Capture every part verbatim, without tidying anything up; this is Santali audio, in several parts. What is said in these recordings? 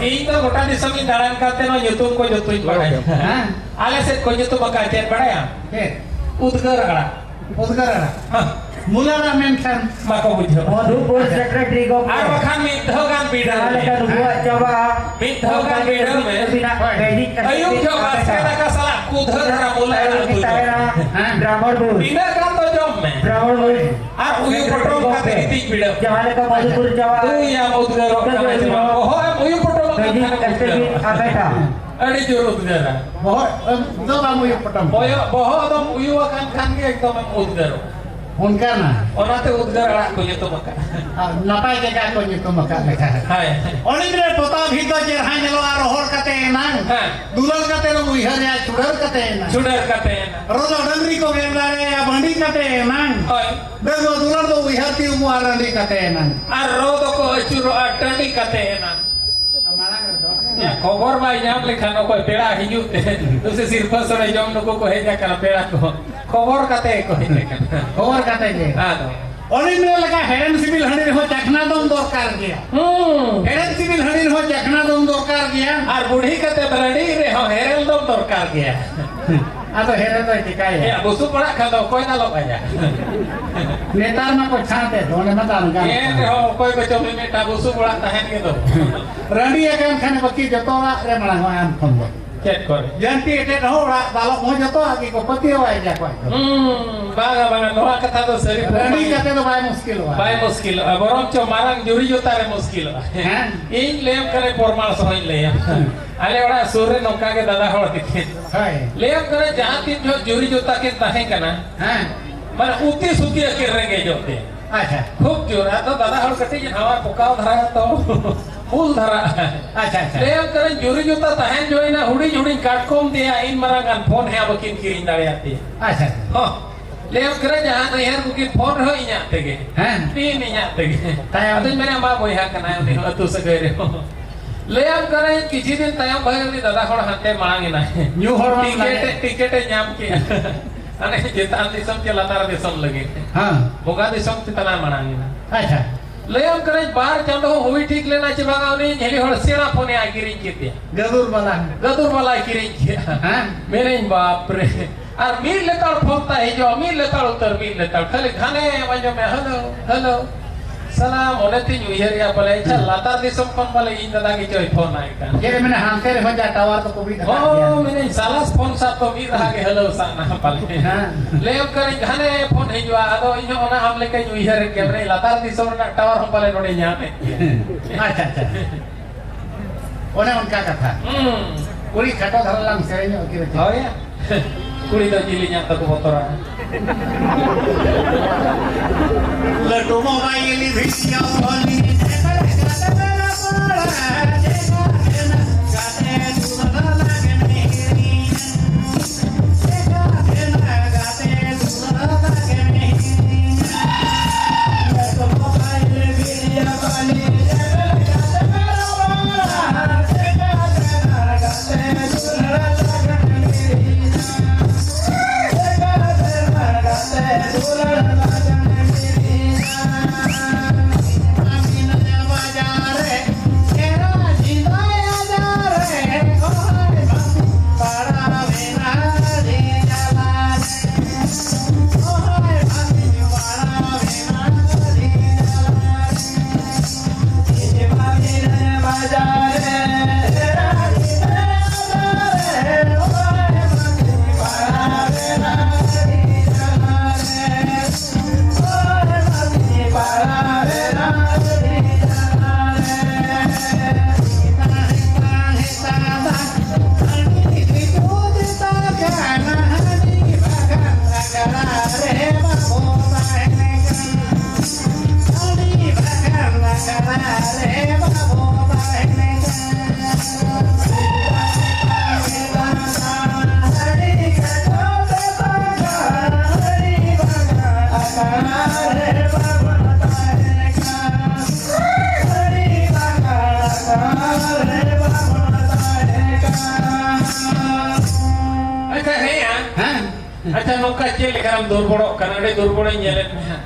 ᱤᱧ ᱫᱚ ᱜᱚᱴᱟ ᱫᱤᱥᱚᱢ ᱤᱧ ᱫᱟᱬᱟᱱ ᱠᱟᱱᱛᱮ ᱱᱚᱣᱟ ᱧᱩᱛᱩᱢ ᱠᱚ ᱡᱚᱛᱚᱧ ᱵᱟᱲᱟᱭᱟ᱾ ᱦᱮᱸ? ᱟᱞᱮ ᱥᱮᱫ ᱠᱚ ᱧᱩᱛᱩᱢ ᱟᱠᱟᱫ ᱪᱮᱫ ᱵᱟᱲᱟᱭᱟᱢ? ᱪᱮᱫ? ᱩᱫᱽᱜᱟᱹᱨ ᱟᱲᱟᱜ᱾ ᱩᱫᱽᱜᱟᱹᱨ ᱟᱲᱟᱜ᱾ ᱦᱮᱸ᱾ ᱢᱩᱞᱟᱹ ᱟᱲᱟᱜ ᱢᱮᱱᱠᱷᱟᱱ? ᱵᱟᱠᱚ ᱵᱩᱡᱷᱟᱹᱣᱟ᱾ ᱢᱚᱫᱷᱩᱯᱩᱨ ᱥᱮᱠᱨᱮᱴᱟᱨᱤ ᱜᱚᱢᱠᱮ᱾ ᱟᱨ ᱵᱟᱠᱷᱟᱱ ᱢᱤᱫ ᱫᱷᱟᱣ ᱜᱟᱱ ᱵᱤᱰᱟᱹᱣ ᱡᱟᱦᱟᱸ ᱢᱮ᱾ ᱞᱮᱠᱟ ᱱᱩᱠᱩᱣᱟᱜ ᱪᱟᱵᱟᱜᱼᱟ, ᱢᱤᱫ ᱫᱷᱟᱣ ᱜᱟᱱ ᱵᱤᱰᱟᱹᱣ ᱢᱮ᱾ ᱟᱹᱵᱤᱱᱟᱜ ᱦᱳᱭ᱾ ᱵᱮᱡᱤᱠ ᱠᱟᱛᱮ ᱟᱹᱭᱩᱵ ᱡᱚᱦᱚᱜ ᱟᱯᱮ ᱵᱟᱥᱠᱮ ᱴᱷᱟᱶ᱾ ᱫᱟᱠᱟ ᱥᱟᱞᱟᱜ ᱠᱩᱫᱷᱟᱹ ᱫᱷᱟᱨᱟ ᱢᱩᱞᱟᱹ ᱟᱲᱟᱜ ᱩᱛᱩ ᱡᱚᱢ᱾ ᱛᱟᱦᱮᱱᱟ, ᱦᱮᱸ? ᱵᱨᱟᱦᱢᱚᱬ ᱵᱩᱡᱽ᱾ ᱛᱤᱱᱟᱹᱜ ᱜᱟᱱ ᱫᱚ ᱡᱚᱢ ᱢᱮ᱾ ᱵᱨᱟᱦᱢᱚᱬ ᱵᱩᱡᱽ᱾ ᱟᱨ ᱩᱭᱩ ᱯᱚᱴᱚᱢ ᱠᱟᱛᱮ ᱜᱤᱛᱤᱡ ᱵᱤᱰᱟᱹᱣ᱾ ᱡᱟᱦᱟᱸ ᱞᱮᱠᱟ ᱢᱚᱫᱷᱩᱯᱩᱨ ᱪᱟᱵᱟᱜᱼᱟ᱾ ᱩᱭ ᱟᱢ ᱩᱫᱽᱜᱟᱹᱨᱚᱜ ᱠᱟᱱᱟ ᱥᱮ ᱵᱟᱝ? ᱵᱚᱦᱚᱜ ᱮᱢ ᱩᱭᱩ ᱯᱚᱴᱚᱢ ᱟᱠᱟᱱ ᱵᱮᱡᱤᱠ ᱠᱷᱟᱱᱮᱢ ᱠᱟᱛᱮ ᱩᱫᱽᱜᱟᱹᱨᱚᱜᱼᱟ᱾ ᱟᱯᱮ ᱴᱷᱟᱶ᱾ ᱟᱹᱰᱤ ᱡᱳᱨ ᱩᱫᱽᱜᱟᱹᱨᱟ᱾ ᱵᱚᱦᱚᱜ ᱮᱢ ᱫᱚ ᱵᱟᱢ ᱩᱭᱩ ᱯᱚᱴᱚᱢ᱾ ᱵᱚᱭᱚ-, ᱵᱚᱦᱚᱜ ᱫᱚᱢ ᱩᱭᱩ ᱟᱠᱟᱱ ᱠᱷᱟᱱ ᱜᱮ ᱮᱠᱫᱚᱢ ᱮᱢ ᱩᱫᱽᱜᱟᱹᱨᱚᱜᱼᱟ᱾ ᱚᱱᱠᱟᱱᱟ᱾ ᱚᱱᱟᱛᱮ ᱩᱫᱽᱜᱟᱹᱨ ᱟᱲᱟᱜ ᱠᱚ ᱧᱩᱛᱩᱢ ᱟᱠᱟᱫᱼᱟ᱾ ᱟᱨ ᱱᱟᱯᱟᱭ ᱡᱟᱭᱜᱟ ᱠᱚ ᱧᱩᱛᱩᱢ ᱟᱠᱟᱫ ᱞᱮᱠᱟ᱾ ᱦᱳᱭ᱾ ᱚᱱᱮ ᱡᱮ ᱯᱚᱛᱟᱣ ᱵᱷᱤᱛ ᱫᱚ ᱪᱮᱦᱨᱟ ᱧᱮᱞᱚᱜᱼᱟ, ᱨᱚᱦᱚᱲ ᱠᱟᱛᱮ ᱮᱱᱟᱝ᱾ ᱦᱮᱸ᱾ ᱫᱩᱞᱟᱹᱲ ᱠᱟᱛᱮ ᱮᱢ ᱩᱭᱦᱟᱹᱨᱮᱜᱼᱟ, ᱪᱷᱩᱰᱟᱹᱨ ᱠᱟᱛᱮ ᱮᱱᱟᱝ᱾ ᱪᱷᱩᱰᱟᱹᱨ ᱠᱟᱛᱮ ᱮᱱᱟᱝ᱾ ᱨᱚ ᱫᱚ ᱰᱟᱹᱝᱨᱤ ᱠᱚ ᱜᱮᱨ ᱫᱟᱲᱮᱭᱟᱜᱼᱟ, ᱵᱟᱺᱰᱤ ᱠᱟᱛᱮ ᱮᱱᱟᱝ᱾ ᱦᱳᱭ᱾ ᱰᱟᱹᱝᱜᱩᱣᱟᱹ ᱫᱩᱞᱟᱹᱲ ᱫᱚ ᱩᱭᱦᱟᱹᱨ ᱛᱤᱭᱩᱜᱚᱜᱼᱟ, ᱨᱟᱺᱰᱤ ᱠᱟᱛᱮ ᱮᱱᱟᱝ᱾ ᱟᱨ ᱨᱚ ᱫᱚᱠᱚ ᱟᱹᱪᱩᱨᱚᱜᱼᱟ, ᱴᱟᱺᱰᱤ ᱠᱟᱛᱮ ᱮᱱᱟᱝ᱾ ᱢᱟᱲᱟᱝ ᱨᱮᱫᱚ᱾ ᱭᱟ, ᱠᱷᱚᱵᱚᱨ ᱵᱟᱭ ᱧᱟᱢ ᱞᱮᱠᱷᱟᱱ ᱚᱠᱚᱭ ᱯᱮᱲᱟ ᱦᱤᱡᱩᱜ ᱛᱮ, ᱫᱩᱥᱮ ᱥᱤᱨᱯᱟᱹ ᱥᱚᱲᱮ ᱡᱚᱢ ᱱᱩᱠᱩ ᱠᱚ ᱦᱮᱡ ᱟᱠᱟᱱᱟ, ᱯᱮᱲᱟ ᱠᱚ᱾ ᱠᱷᱚᱵᱚᱨ ᱠᱟᱛᱮ ᱜᱮᱠᱚ ᱦᱮᱡ ᱟᱠᱟᱱᱟ᱾ ᱠᱷᱚᱵᱚᱨ ᱠᱟᱛᱮ ᱜᱮ᱾ ᱟᱫᱚ᱾ ᱚᱱᱮ ᱢᱮᱱ ᱞᱮᱠᱟ ᱦᱮᱲᱮᱢ ᱥᱤᱵᱤᱞ ᱦᱟᱺᱰᱤ ᱨᱮᱦᱚᱸ ᱪᱟᱠᱷᱱᱟ ᱫᱚᱢ ᱫᱚᱨᱠᱟᱨ ᱜᱮᱭᱟ᱾ ᱦᱩᱸ᱾ ᱦᱮᱲᱮᱢ ᱥᱤᱵᱤᱞ ᱦᱟᱺᱰᱤ ᱨᱮᱦᱚᱸ ᱪᱟᱠᱷᱱᱟ ᱫᱚᱢ ᱫᱚᱨᱠᱟᱨ ᱜᱮᱭᱟ᱾ ᱟᱨ ᱵᱩᱲᱦᱤ ᱠᱟᱛᱮ ᱵᱨᱟᱺᱰᱤ ᱨᱮᱦᱚᱸ ᱦᱮᱨᱮᱞ ᱫᱚᱢ ᱫᱚᱨᱠᱟᱨ ᱜᱮᱭᱟ᱾ ᱟᱫᱚ ᱦᱮᱨᱮᱞ ᱫᱚᱭ ᱪᱤᱠᱟᱹᱭᱟ? ᱮᱭᱟ, ᱵᱩᱥᱩᱵ ᱚᱲᱟᱜ ᱠᱷᱟᱱ ᱫᱚ ᱚᱠᱚᱭ ᱫᱟᱞᱚᱵ ᱟᱭᱟ? ᱱᱮᱛᱟᱨ ᱢᱟ ᱠᱚ ᱪᱷᱟᱸᱴ ᱮᱫ ᱫᱚ, ᱚᱸᱰᱮ ᱢᱟ ᱫᱟᱞ ᱜᱟᱱᱚᱜ ᱮᱱ ᱠᱟᱱᱟ᱾ ᱨᱮᱦᱚᱸ ᱚᱠᱚᱭ ᱠᱚᱪᱚ ᱢᱤᱢᱤᱫᱴᱟᱝ ᱵᱩᱥᱩᱵ ᱚᱲᱟᱜ ᱛᱟᱦᱮᱱ ᱜᱮ ᱫᱚ᱾ ᱨᱟᱺᱰᱤ ᱟᱠᱟᱱ ᱠᱷᱟᱱ ᱵᱟᱹᱠᱤ ᱡᱚᱛᱚ ᱚᱲᱟᱜ ᱨᱮ ᱢᱟᱲᱟᱝ ᱚᱜᱼᱟ ᱟᱢ ᱠᱷᱚᱱ ᱫᱚ᱾ ᱪᱮᱫ ᱠᱚᱨᱮ? ᱡᱟᱹᱱᱛᱤ ᱮᱴᱮᱫ ᱦᱚᱸ ᱚᱲᱟᱜ ᱫᱟᱞᱚᱵ ᱦᱚᱸ ᱡᱚᱛᱚᱣᱟᱜ ᱜᱮᱠᱚ ᱯᱟᱹᱛᱭᱟᱹᱣᱟᱭ ᱜᱮᱭᱟ ᱠᱚ ᱟᱡ ᱫᱚ᱾ ᱦᱩᱸ, ᱵᱟᱝᱟ, ᱵᱟᱝᱟ, ᱱᱚᱣᱟ ᱠᱟᱛᱷᱟ ᱫᱚ ᱥᱟᱹᱨᱤ ᱨᱟᱺᱰᱤ ᱯᱨᱚᱢᱟᱱ᱾ ᱠᱟᱛᱮ ᱫᱚ ᱵᱟᱭ ᱢᱩᱥᱠᱤᱞᱚᱜᱼᱟ᱾ ᱵᱟᱭ ᱢᱩᱥᱠᱤᱞᱚᱜᱼᱟ, ᱵᱚᱨᱚᱝ ᱪᱚ ᱢᱟᱨᱟᱝ ᱡᱩᱨᱤ ᱡᱚᱛᱟ ᱨᱮ ᱢᱩᱥᱠᱤᱞᱚᱜᱼᱟ᱾ ᱦᱮᱸ? ᱤᱧ ᱞᱟᱹᱭᱟᱢ ᱠᱟᱱᱟ, ᱯᱨᱚᱢᱟᱱ ᱥᱚᱦᱚᱧ ᱞᱟᱹᱭᱟᱢ᱾ ᱦᱮᱸ᱾ ᱟᱞᱮ ᱚᱲᱟᱜ ᱥᱩᱨ ᱨᱮ ᱱᱚᱝᱠᱟ ᱜᱮ ᱫᱟᱫᱟ ᱦᱚᱲ ᱛᱤᱠᱤᱱ᱾ ᱦᱳᱭ᱾ ᱞᱟᱹᱭᱟᱢ ᱠᱟᱱᱟ, ᱡᱟᱦᱟᱸ ᱛᱤᱱ ᱡᱚᱦᱚᱜ ᱡᱩᱨᱤ ᱡᱚᱛᱟ ᱠᱤᱱ ᱛᱟᱦᱮᱸ ᱠᱟᱱᱟ, ᱦᱮᱸ᱾ ᱢᱟᱱᱮ ᱩᱛᱤ ᱥᱩᱛᱤ ᱟᱹᱠᱤᱱ ᱨᱮᱸᱜᱮᱡᱚᱜ ᱛᱮ᱾ ᱟᱪᱪᱷᱟ᱾ ᱠᱷᱩᱵ ᱡᱳᱨ᱾ ᱟᱫᱚ ᱫᱟᱫᱟ ᱦᱚᱲ ᱠᱟᱹᱴᱤᱡ ᱦᱟᱣᱟ ᱯᱚᱠᱟᱣ ᱫᱷᱟᱨᱟ ᱛᱚ, ᱩᱞ ᱫᱷᱟᱨᱟ᱾ ᱟᱪᱪᱷᱟ, ᱟᱪᱪᱷᱟ᱾ ᱞᱟᱹᱭᱟᱢ ᱠᱟᱹᱱᱟᱹᱧ, ᱡᱩᱨᱤ ᱡᱩᱛᱟ ᱛᱟᱦᱮᱸᱱ ᱡᱚᱦᱚᱜ ᱮᱱᱟ, ᱦᱩᱰᱤᱧ ᱦᱩᱰᱤᱧ ᱠᱟᱴᱠᱚᱢ ᱛᱮᱭᱟ ᱤᱱ ᱢᱟᱨᱟᱝ ᱜᱟᱱ ᱯᱷᱳᱱ ᱦᱮᱸ ᱵᱟᱹᱠᱤᱱ ᱠᱤᱨᱤᱧ ᱫᱟᱲᱮᱭᱟᱜ ᱛᱮ᱾ ᱟᱪᱪᱷᱟ᱾ ᱦᱚᱸ᱾ ᱞᱟᱹᱭᱟᱢ ᱠᱟᱹᱱᱟᱹᱧ, ᱡᱟᱦᱟᱸ ᱱᱟᱹᱭᱦᱟᱹᱨ ᱠᱚᱠᱤᱱ ᱯᱷᱳᱱ ᱨᱮᱦᱚᱸ ᱤᱧᱟᱹᱜ ᱛᱮᱜᱮ᱾ ᱦᱮᱸ᱾ ᱯᱤᱱ ᱤᱧᱟᱹᱜ ᱛᱮᱜᱮ᱾ ᱛᱟᱭᱚᱢ᱾ ᱟᱫᱚᱧ ᱢᱮᱱᱟ, ᱢᱟ ᱵᱚᱭᱦᱟ ᱠᱟᱱᱟᱭ ᱩᱱᱤ ᱦᱚᱸ ᱟᱹᱛᱩ ᱥᱟᱹᱜᱟᱹᱭ ᱨᱮᱦᱚᱸ᱾ ᱞᱟᱹᱭᱟᱢ ᱠᱟᱹᱱᱟᱹᱧ, ᱠᱤᱪᱷᱩ ᱫᱤᱱ ᱛᱟᱭᱚᱢ ᱵᱷᱟᱹᱭ ᱩᱱᱤ ᱫᱟᱫᱟ ᱦᱚᱲ ᱦᱟᱱᱛᱮ ᱢᱟᱲᱟᱝ ᱮᱱᱟᱭ᱾ ᱧᱩ ᱦᱚᱲ ᱢᱟ ᱴᱤᱠᱮᱴ ᱮ, ᱞᱟᱜᱮ᱾ ᱴᱤᱠᱮᱴ ᱮ ᱧᱟᱢ ᱠᱮᱜᱼᱟ᱾ ᱦᱟᱱᱮ ᱪᱮᱛᱟᱱ ᱫᱤᱥᱚᱢ ᱪᱮ ᱞᱟᱛᱟᱨ ᱫᱤᱥᱚᱢ ᱞᱟᱹᱜᱤᱫ᱾ ᱦᱮᱸ᱾ ᱵᱚᱸᱜᱟ ᱫᱤᱥᱚᱢ ᱪᱮᱛᱟᱱ ᱮ ᱢᱟᱲᱟᱝ ᱮᱱᱟ᱾ ᱟᱪᱪᱷᱟ᱾ ᱞᱟᱹᱭᱟᱢ ᱠᱟᱹᱱᱟᱹᱧ, ᱵᱟᱨ ᱪᱟᱸᱫᱚ ᱦᱚᱸ ᱦᱩᱭ ᱴᱷᱤᱠ ᱞᱮᱱᱟ ᱪᱮ ᱵᱟᱝᱟ, ᱩᱱᱤ ᱦᱤᱞᱤ ᱦᱚᱲ ᱥᱮᱬᱟ ᱯᱷᱳᱱᱮ ᱟᱭ ᱠᱤᱨᱤᱧ ᱠᱮᱫᱮᱭᱟ᱾ ᱜᱟᱹᱫᱩᱨ ᱵᱟᱞᱟ᱾ ᱜᱟᱹᱫᱩᱨ ᱵᱟᱞᱟᱭ ᱠᱤᱨᱤᱧ ᱠᱮᱫᱼᱟ᱾ ᱦᱮᱸ᱾ ᱢᱮᱱᱟᱹᱧ, "ᱵᱟᱯ ᱨᱮ!" ᱟᱨ ᱢᱤᱫ ᱞᱮᱛᱟᱲ ᱯᱷᱳᱱ ᱛᱟᱭ ᱦᱤᱡᱩᱜᱼᱟ, ᱢᱤᱫ ᱞᱮᱛᱟᱲ ᱩᱛᱟᱹᱨ, ᱢᱤᱫ ᱞᱮᱛᱟᱲ᱾ ᱠᱷᱟᱹᱞᱤ ᱜᱷᱟᱱᱮᱢ ᱟᱸᱡᱚᱢᱮ, "ᱦᱮᱞᱳ, ᱦᱮᱞᱳ, ᱥᱟᱞᱟᱢ", ᱚᱱᱮ ᱛᱤᱧ ᱩᱭᱦᱟᱹᱨᱮᱜᱼᱟ ᱯᱟᱞᱮ, ᱟᱪᱪᱷᱟ, ᱦᱩᱸ, ᱞᱟᱛᱟᱨ ᱫᱤᱥᱚᱢ ᱠᱷᱚᱱ ᱯᱟᱞᱮ ᱤᱧ ᱫᱟᱫᱟ ᱜᱮ ᱪᱚᱭ ᱯᱷᱳᱱ ᱟᱭ ᱠᱟᱱ᱾ ᱪᱮᱫ ᱮ ᱢᱮᱱᱟ, ᱦᱟᱱᱛᱮ ᱨᱮᱦᱚᱸ ᱡᱟ ᱴᱟᱣᱟᱨ ᱫᱚᱠᱚ ᱵᱤᱫ ᱟᱠᱟᱫ ᱜᱮᱭᱟ᱾ ᱦᱳᱭ, ᱢᱮᱱᱟᱹᱧ, ᱥᱟᱞᱟᱥ ᱯᱷᱳᱱ ᱥᱟᱵ ᱫᱚ ᱢᱤᱫ ᱨᱟᱦᱟ ᱜᱮ ᱦᱮᱞᱳ ᱥᱟᱵ ᱱᱟ ᱯᱟᱞᱮ᱾ ᱦᱮᱸ᱾ ᱞᱟᱹᱭᱟᱢ ᱠᱟᱹᱱᱟᱹᱧ, ᱜᱷᱟᱱᱮ ᱯᱷᱳᱱ ᱦᱤᱡᱩᱜᱼᱟ, ᱟᱫᱚ ᱤᱧ ᱦᱚᱸ ᱚᱱᱟ ᱟᱢ ᱞᱮᱠᱟᱧ ᱩᱭᱦᱟᱹᱨᱮᱫ ᱜᱮᱭᱟ, ᱢᱮᱱᱟᱹᱧ, ᱞᱟᱛᱟᱨ ᱫᱤᱥᱚᱢ ᱨᱮᱱᱟᱜ ᱴᱟᱣᱟᱨ ᱦᱚᱸ ᱯᱟᱞᱮ ᱱᱚᱰᱮ ᱧᱟᱢᱮᱫ ᱜᱮᱭᱟ᱾ ᱟᱪᱪᱷᱟ, ᱟᱪᱪᱷᱟ᱾ ᱚᱱᱮ ᱚᱱᱠᱟ ᱠᱟᱛᱷᱟ᱾ ᱦᱩᱸ᱾ ᱠᱩᱲᱤ ᱠᱷᱟᱴᱚ ᱫᱷᱟᱨᱟ ᱞᱟᱝ ᱥᱮᱨᱮᱧ ᱧᱚᱜ ᱠᱮᱫᱟ᱾ ᱦᱳᱭ᱾ ᱠᱩᱲᱤ ᱫᱚ ᱡᱤᱞᱤᱧᱟᱜ ᱛᱟᱠᱚ ᱵᱚᱛᱚᱨᱟ᱾ ᱞᱟᱹᱴᱩ mobile video call ᱤᱧ ᱧᱮᱞ ᱠᱟᱛᱮ ᱨᱚᱯᱚᱲᱟ, ᱪᱮᱫᱟᱜ ᱮᱱᱟ ᱜᱟᱛᱮ ᱫᱩᱞᱟᱹᱲ ᱞᱟᱜᱽᱱᱮ ᱦᱤᱲᱤᱧᱟ᱾ ᱟᱪᱪᱷᱟ, ᱦᱮᱸᱭᱟ᱾ ᱦᱮᱸ᱾ ᱟᱪᱪᱷᱟ, ᱱᱚᱝᱠᱟ ᱪᱮᱫ ᱞᱮᱠᱟᱨᱮᱢ ᱫᱩᱨᱵᱚᱲᱚᱜ ᱠᱟᱱᱟ? ᱟᱹᱰᱤ ᱫᱩᱨᱵᱚᱲᱤᱧ ᱧᱮᱞᱮᱫ ᱢᱮᱭᱟ᱾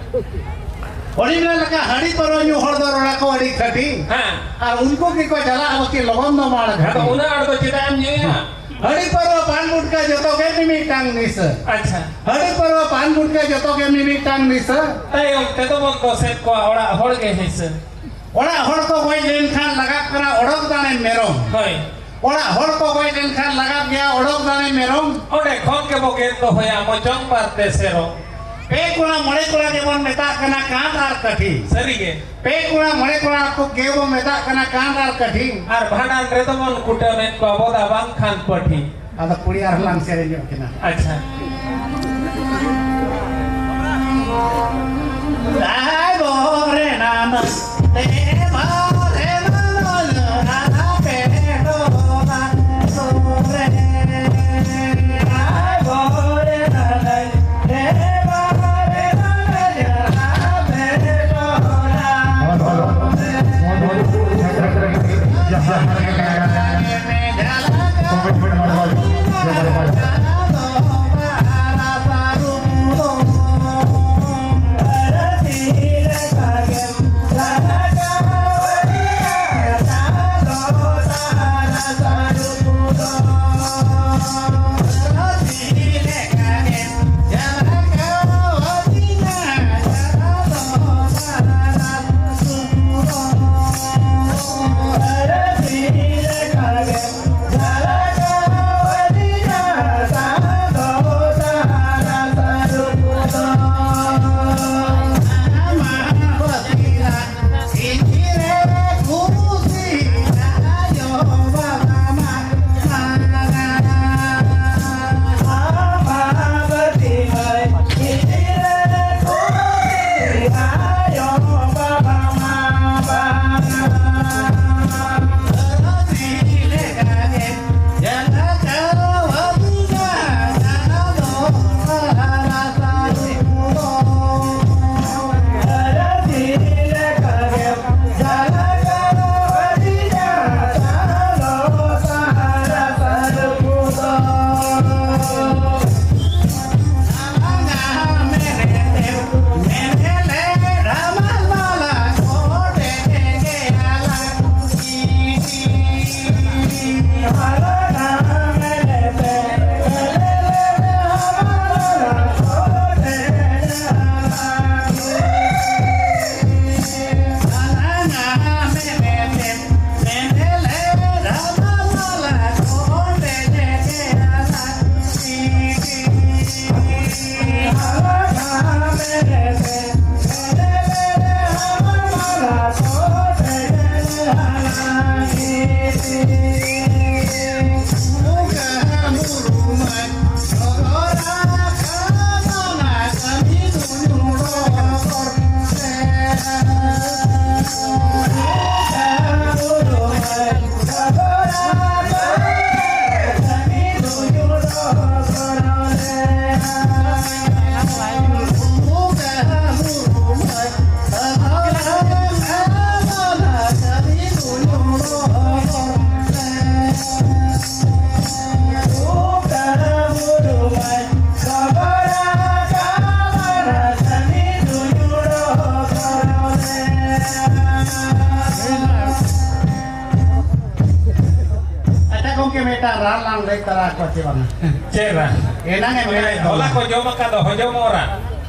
ᱦᱚᱲᱤ ᱢᱮᱱ ᱞᱮᱠᱟ ᱦᱟᱺᱰᱤ ᱯᱟᱹᱨᱣᱟᱹ ᱧᱩ ᱦᱚᱲ ᱫᱚ ᱨᱚᱲᱟ ᱠᱚ ᱟᱹᱰᱤ ᱠᱷᱟᱹᱴᱤ᱾ ᱦᱮᱸ᱾ ᱟᱨ ᱩᱱᱠᱩ ᱜᱮᱠᱚ ᱪᱟᱞᱟᱜᱼᱟ ᱵᱟᱹᱠᱤ ᱞᱚᱜᱚᱱ ᱫᱚ ᱢᱟᱲ ᱟᱫᱚ ᱜᱷᱟᱹᱴᱤ᱾ ᱩᱱᱟᱹᱜ ᱟᱸᱴ ᱫᱚ ᱪᱮᱫᱟᱜ ᱮᱢ ᱧᱩᱭᱟ? ᱦᱟᱺᱰᱤ ᱯᱟᱹᱨᱣᱟᱹ ᱯᱟᱱ ᱜᱩᱴᱠᱟ ᱡᱚᱛᱚ ᱜᱮ ᱢᱤᱢᱤᱫᱴᱟᱝ ᱱᱤᱥᱟᱹ᱾ ᱟᱪᱪᱷᱟ᱾ ᱦᱟᱺᱰᱤ ᱯᱟᱹᱨᱣᱟᱹ ᱯᱟᱱ ᱜᱩᱴᱠᱟ ᱡᱚᱛᱚ ᱜᱮ ᱢᱤᱢᱤᱫᱴᱟᱝ ᱱᱤᱥᱟᱹ᱾ ᱛᱟᱭᱚᱢ ᱛᱮᱫᱚ ᱵᱚᱱ ᱫᱚᱥᱮᱫ ᱠᱚᱣᱟ ᱚᱲᱟᱜ ᱦᱚᱲ ᱜᱮ ᱦᱤᱥᱟᱹ᱾ ᱚᱲᱟᱜ ᱦᱚᱲ ᱠᱚ ᱜᱚᱡ ᱞᱮᱱᱠᱷᱟᱱ ᱞᱟᱜᱟᱜ ᱠᱟᱱᱟ ᱚᱰᱚᱠ ᱫᱟᱲᱮ ᱢᱮᱨᱚᱢ᱾ ᱦᱳᱭ᱾ ᱚᱲᱟᱜ ᱦᱚᱲ ᱠᱚ ᱜᱚᱡ ᱞᱮᱱᱠᱷᱟᱱ ᱞᱟᱜᱟᱜ ᱜᱮᱭᱟ ᱚᱰᱚᱠ ᱫᱟᱲᱮ ᱢᱮᱨᱚᱢ᱾ ᱚᱸᱰᱮ ᱠᱷᱚᱱ ᱜᱮᱵᱚ ᱜᱮᱫ ᱫᱚᱦᱚᱭᱟ ᱢᱚᱪᱚᱝ ᱵᱟᱨ ᱯᱮ ᱥᱮᱨᱚᱢ᱾ ᱯᱮ ᱠᱚᱲᱟ ᱢᱚᱬᱮ ᱠᱚᱲᱟ ᱜᱮᱵᱚᱱ ᱢᱮᱛᱟᱜ ᱠᱟᱱᱟ ᱠᱟᱸᱛ ᱟᱨ ᱠᱟᱹᱴᱷᱤ᱾ ᱥᱟᱹᱨᱤᱜᱮ᱾ ᱯᱮ ᱠᱚᱲᱟ ᱢᱚᱬᱮ ᱠᱚᱲᱟ ᱠᱚ ᱜᱮᱵᱚᱱ ᱢᱮᱛᱟᱜ ᱠᱟᱱᱟ ᱠᱟᱸᱛ ᱟᱨ ᱠᱟᱹᱴᱷᱤ᱾ ᱟᱨ ᱵᱷᱟᱸᱰᱟᱱ ᱨᱮᱫᱚ ᱵᱚᱱ ᱠᱩᱴᱟᱹᱢᱮᱫ ᱠᱚᱣᱟ ᱵᱚᱫᱟ ᱵᱟᱝᱠᱷᱟᱱ ᱯᱟᱹᱴᱷᱤ᱾ ᱟᱫᱚ ᱠᱩᱲᱤ ᱟᱨᱦᱚᱸ ᱞᱟᱝ ᱥᱮᱨᱮᱧ ᱧᱚᱜ ᱠᱤᱱᱟ᱾ ᱟᱪᱪᱷᱟ᱾ ᱜᱚᱢᱠᱮ, ᱢᱤᱫᱴᱟᱝ ᱨᱟᱱ ᱞᱟᱝ ᱞᱟᱹᱭ ᱛᱟᱨᱟ ᱟᱠᱚᱣᱟ ᱪᱮ ᱵᱟᱝᱟ? ᱪᱮᱫ ᱨᱟᱱ? ᱮᱱᱟᱝ ᱮᱢ ᱚᱱᱮ ᱞᱟᱹᱭᱮᱫ ᱦᱚᱞᱟ ᱫᱚ᱾ ᱠᱚ ᱡᱚᱢ ᱟᱠᱟᱫ ᱫᱚ, ᱦᱚᱡᱚᱢᱚᱜ ᱨᱟᱱ᱾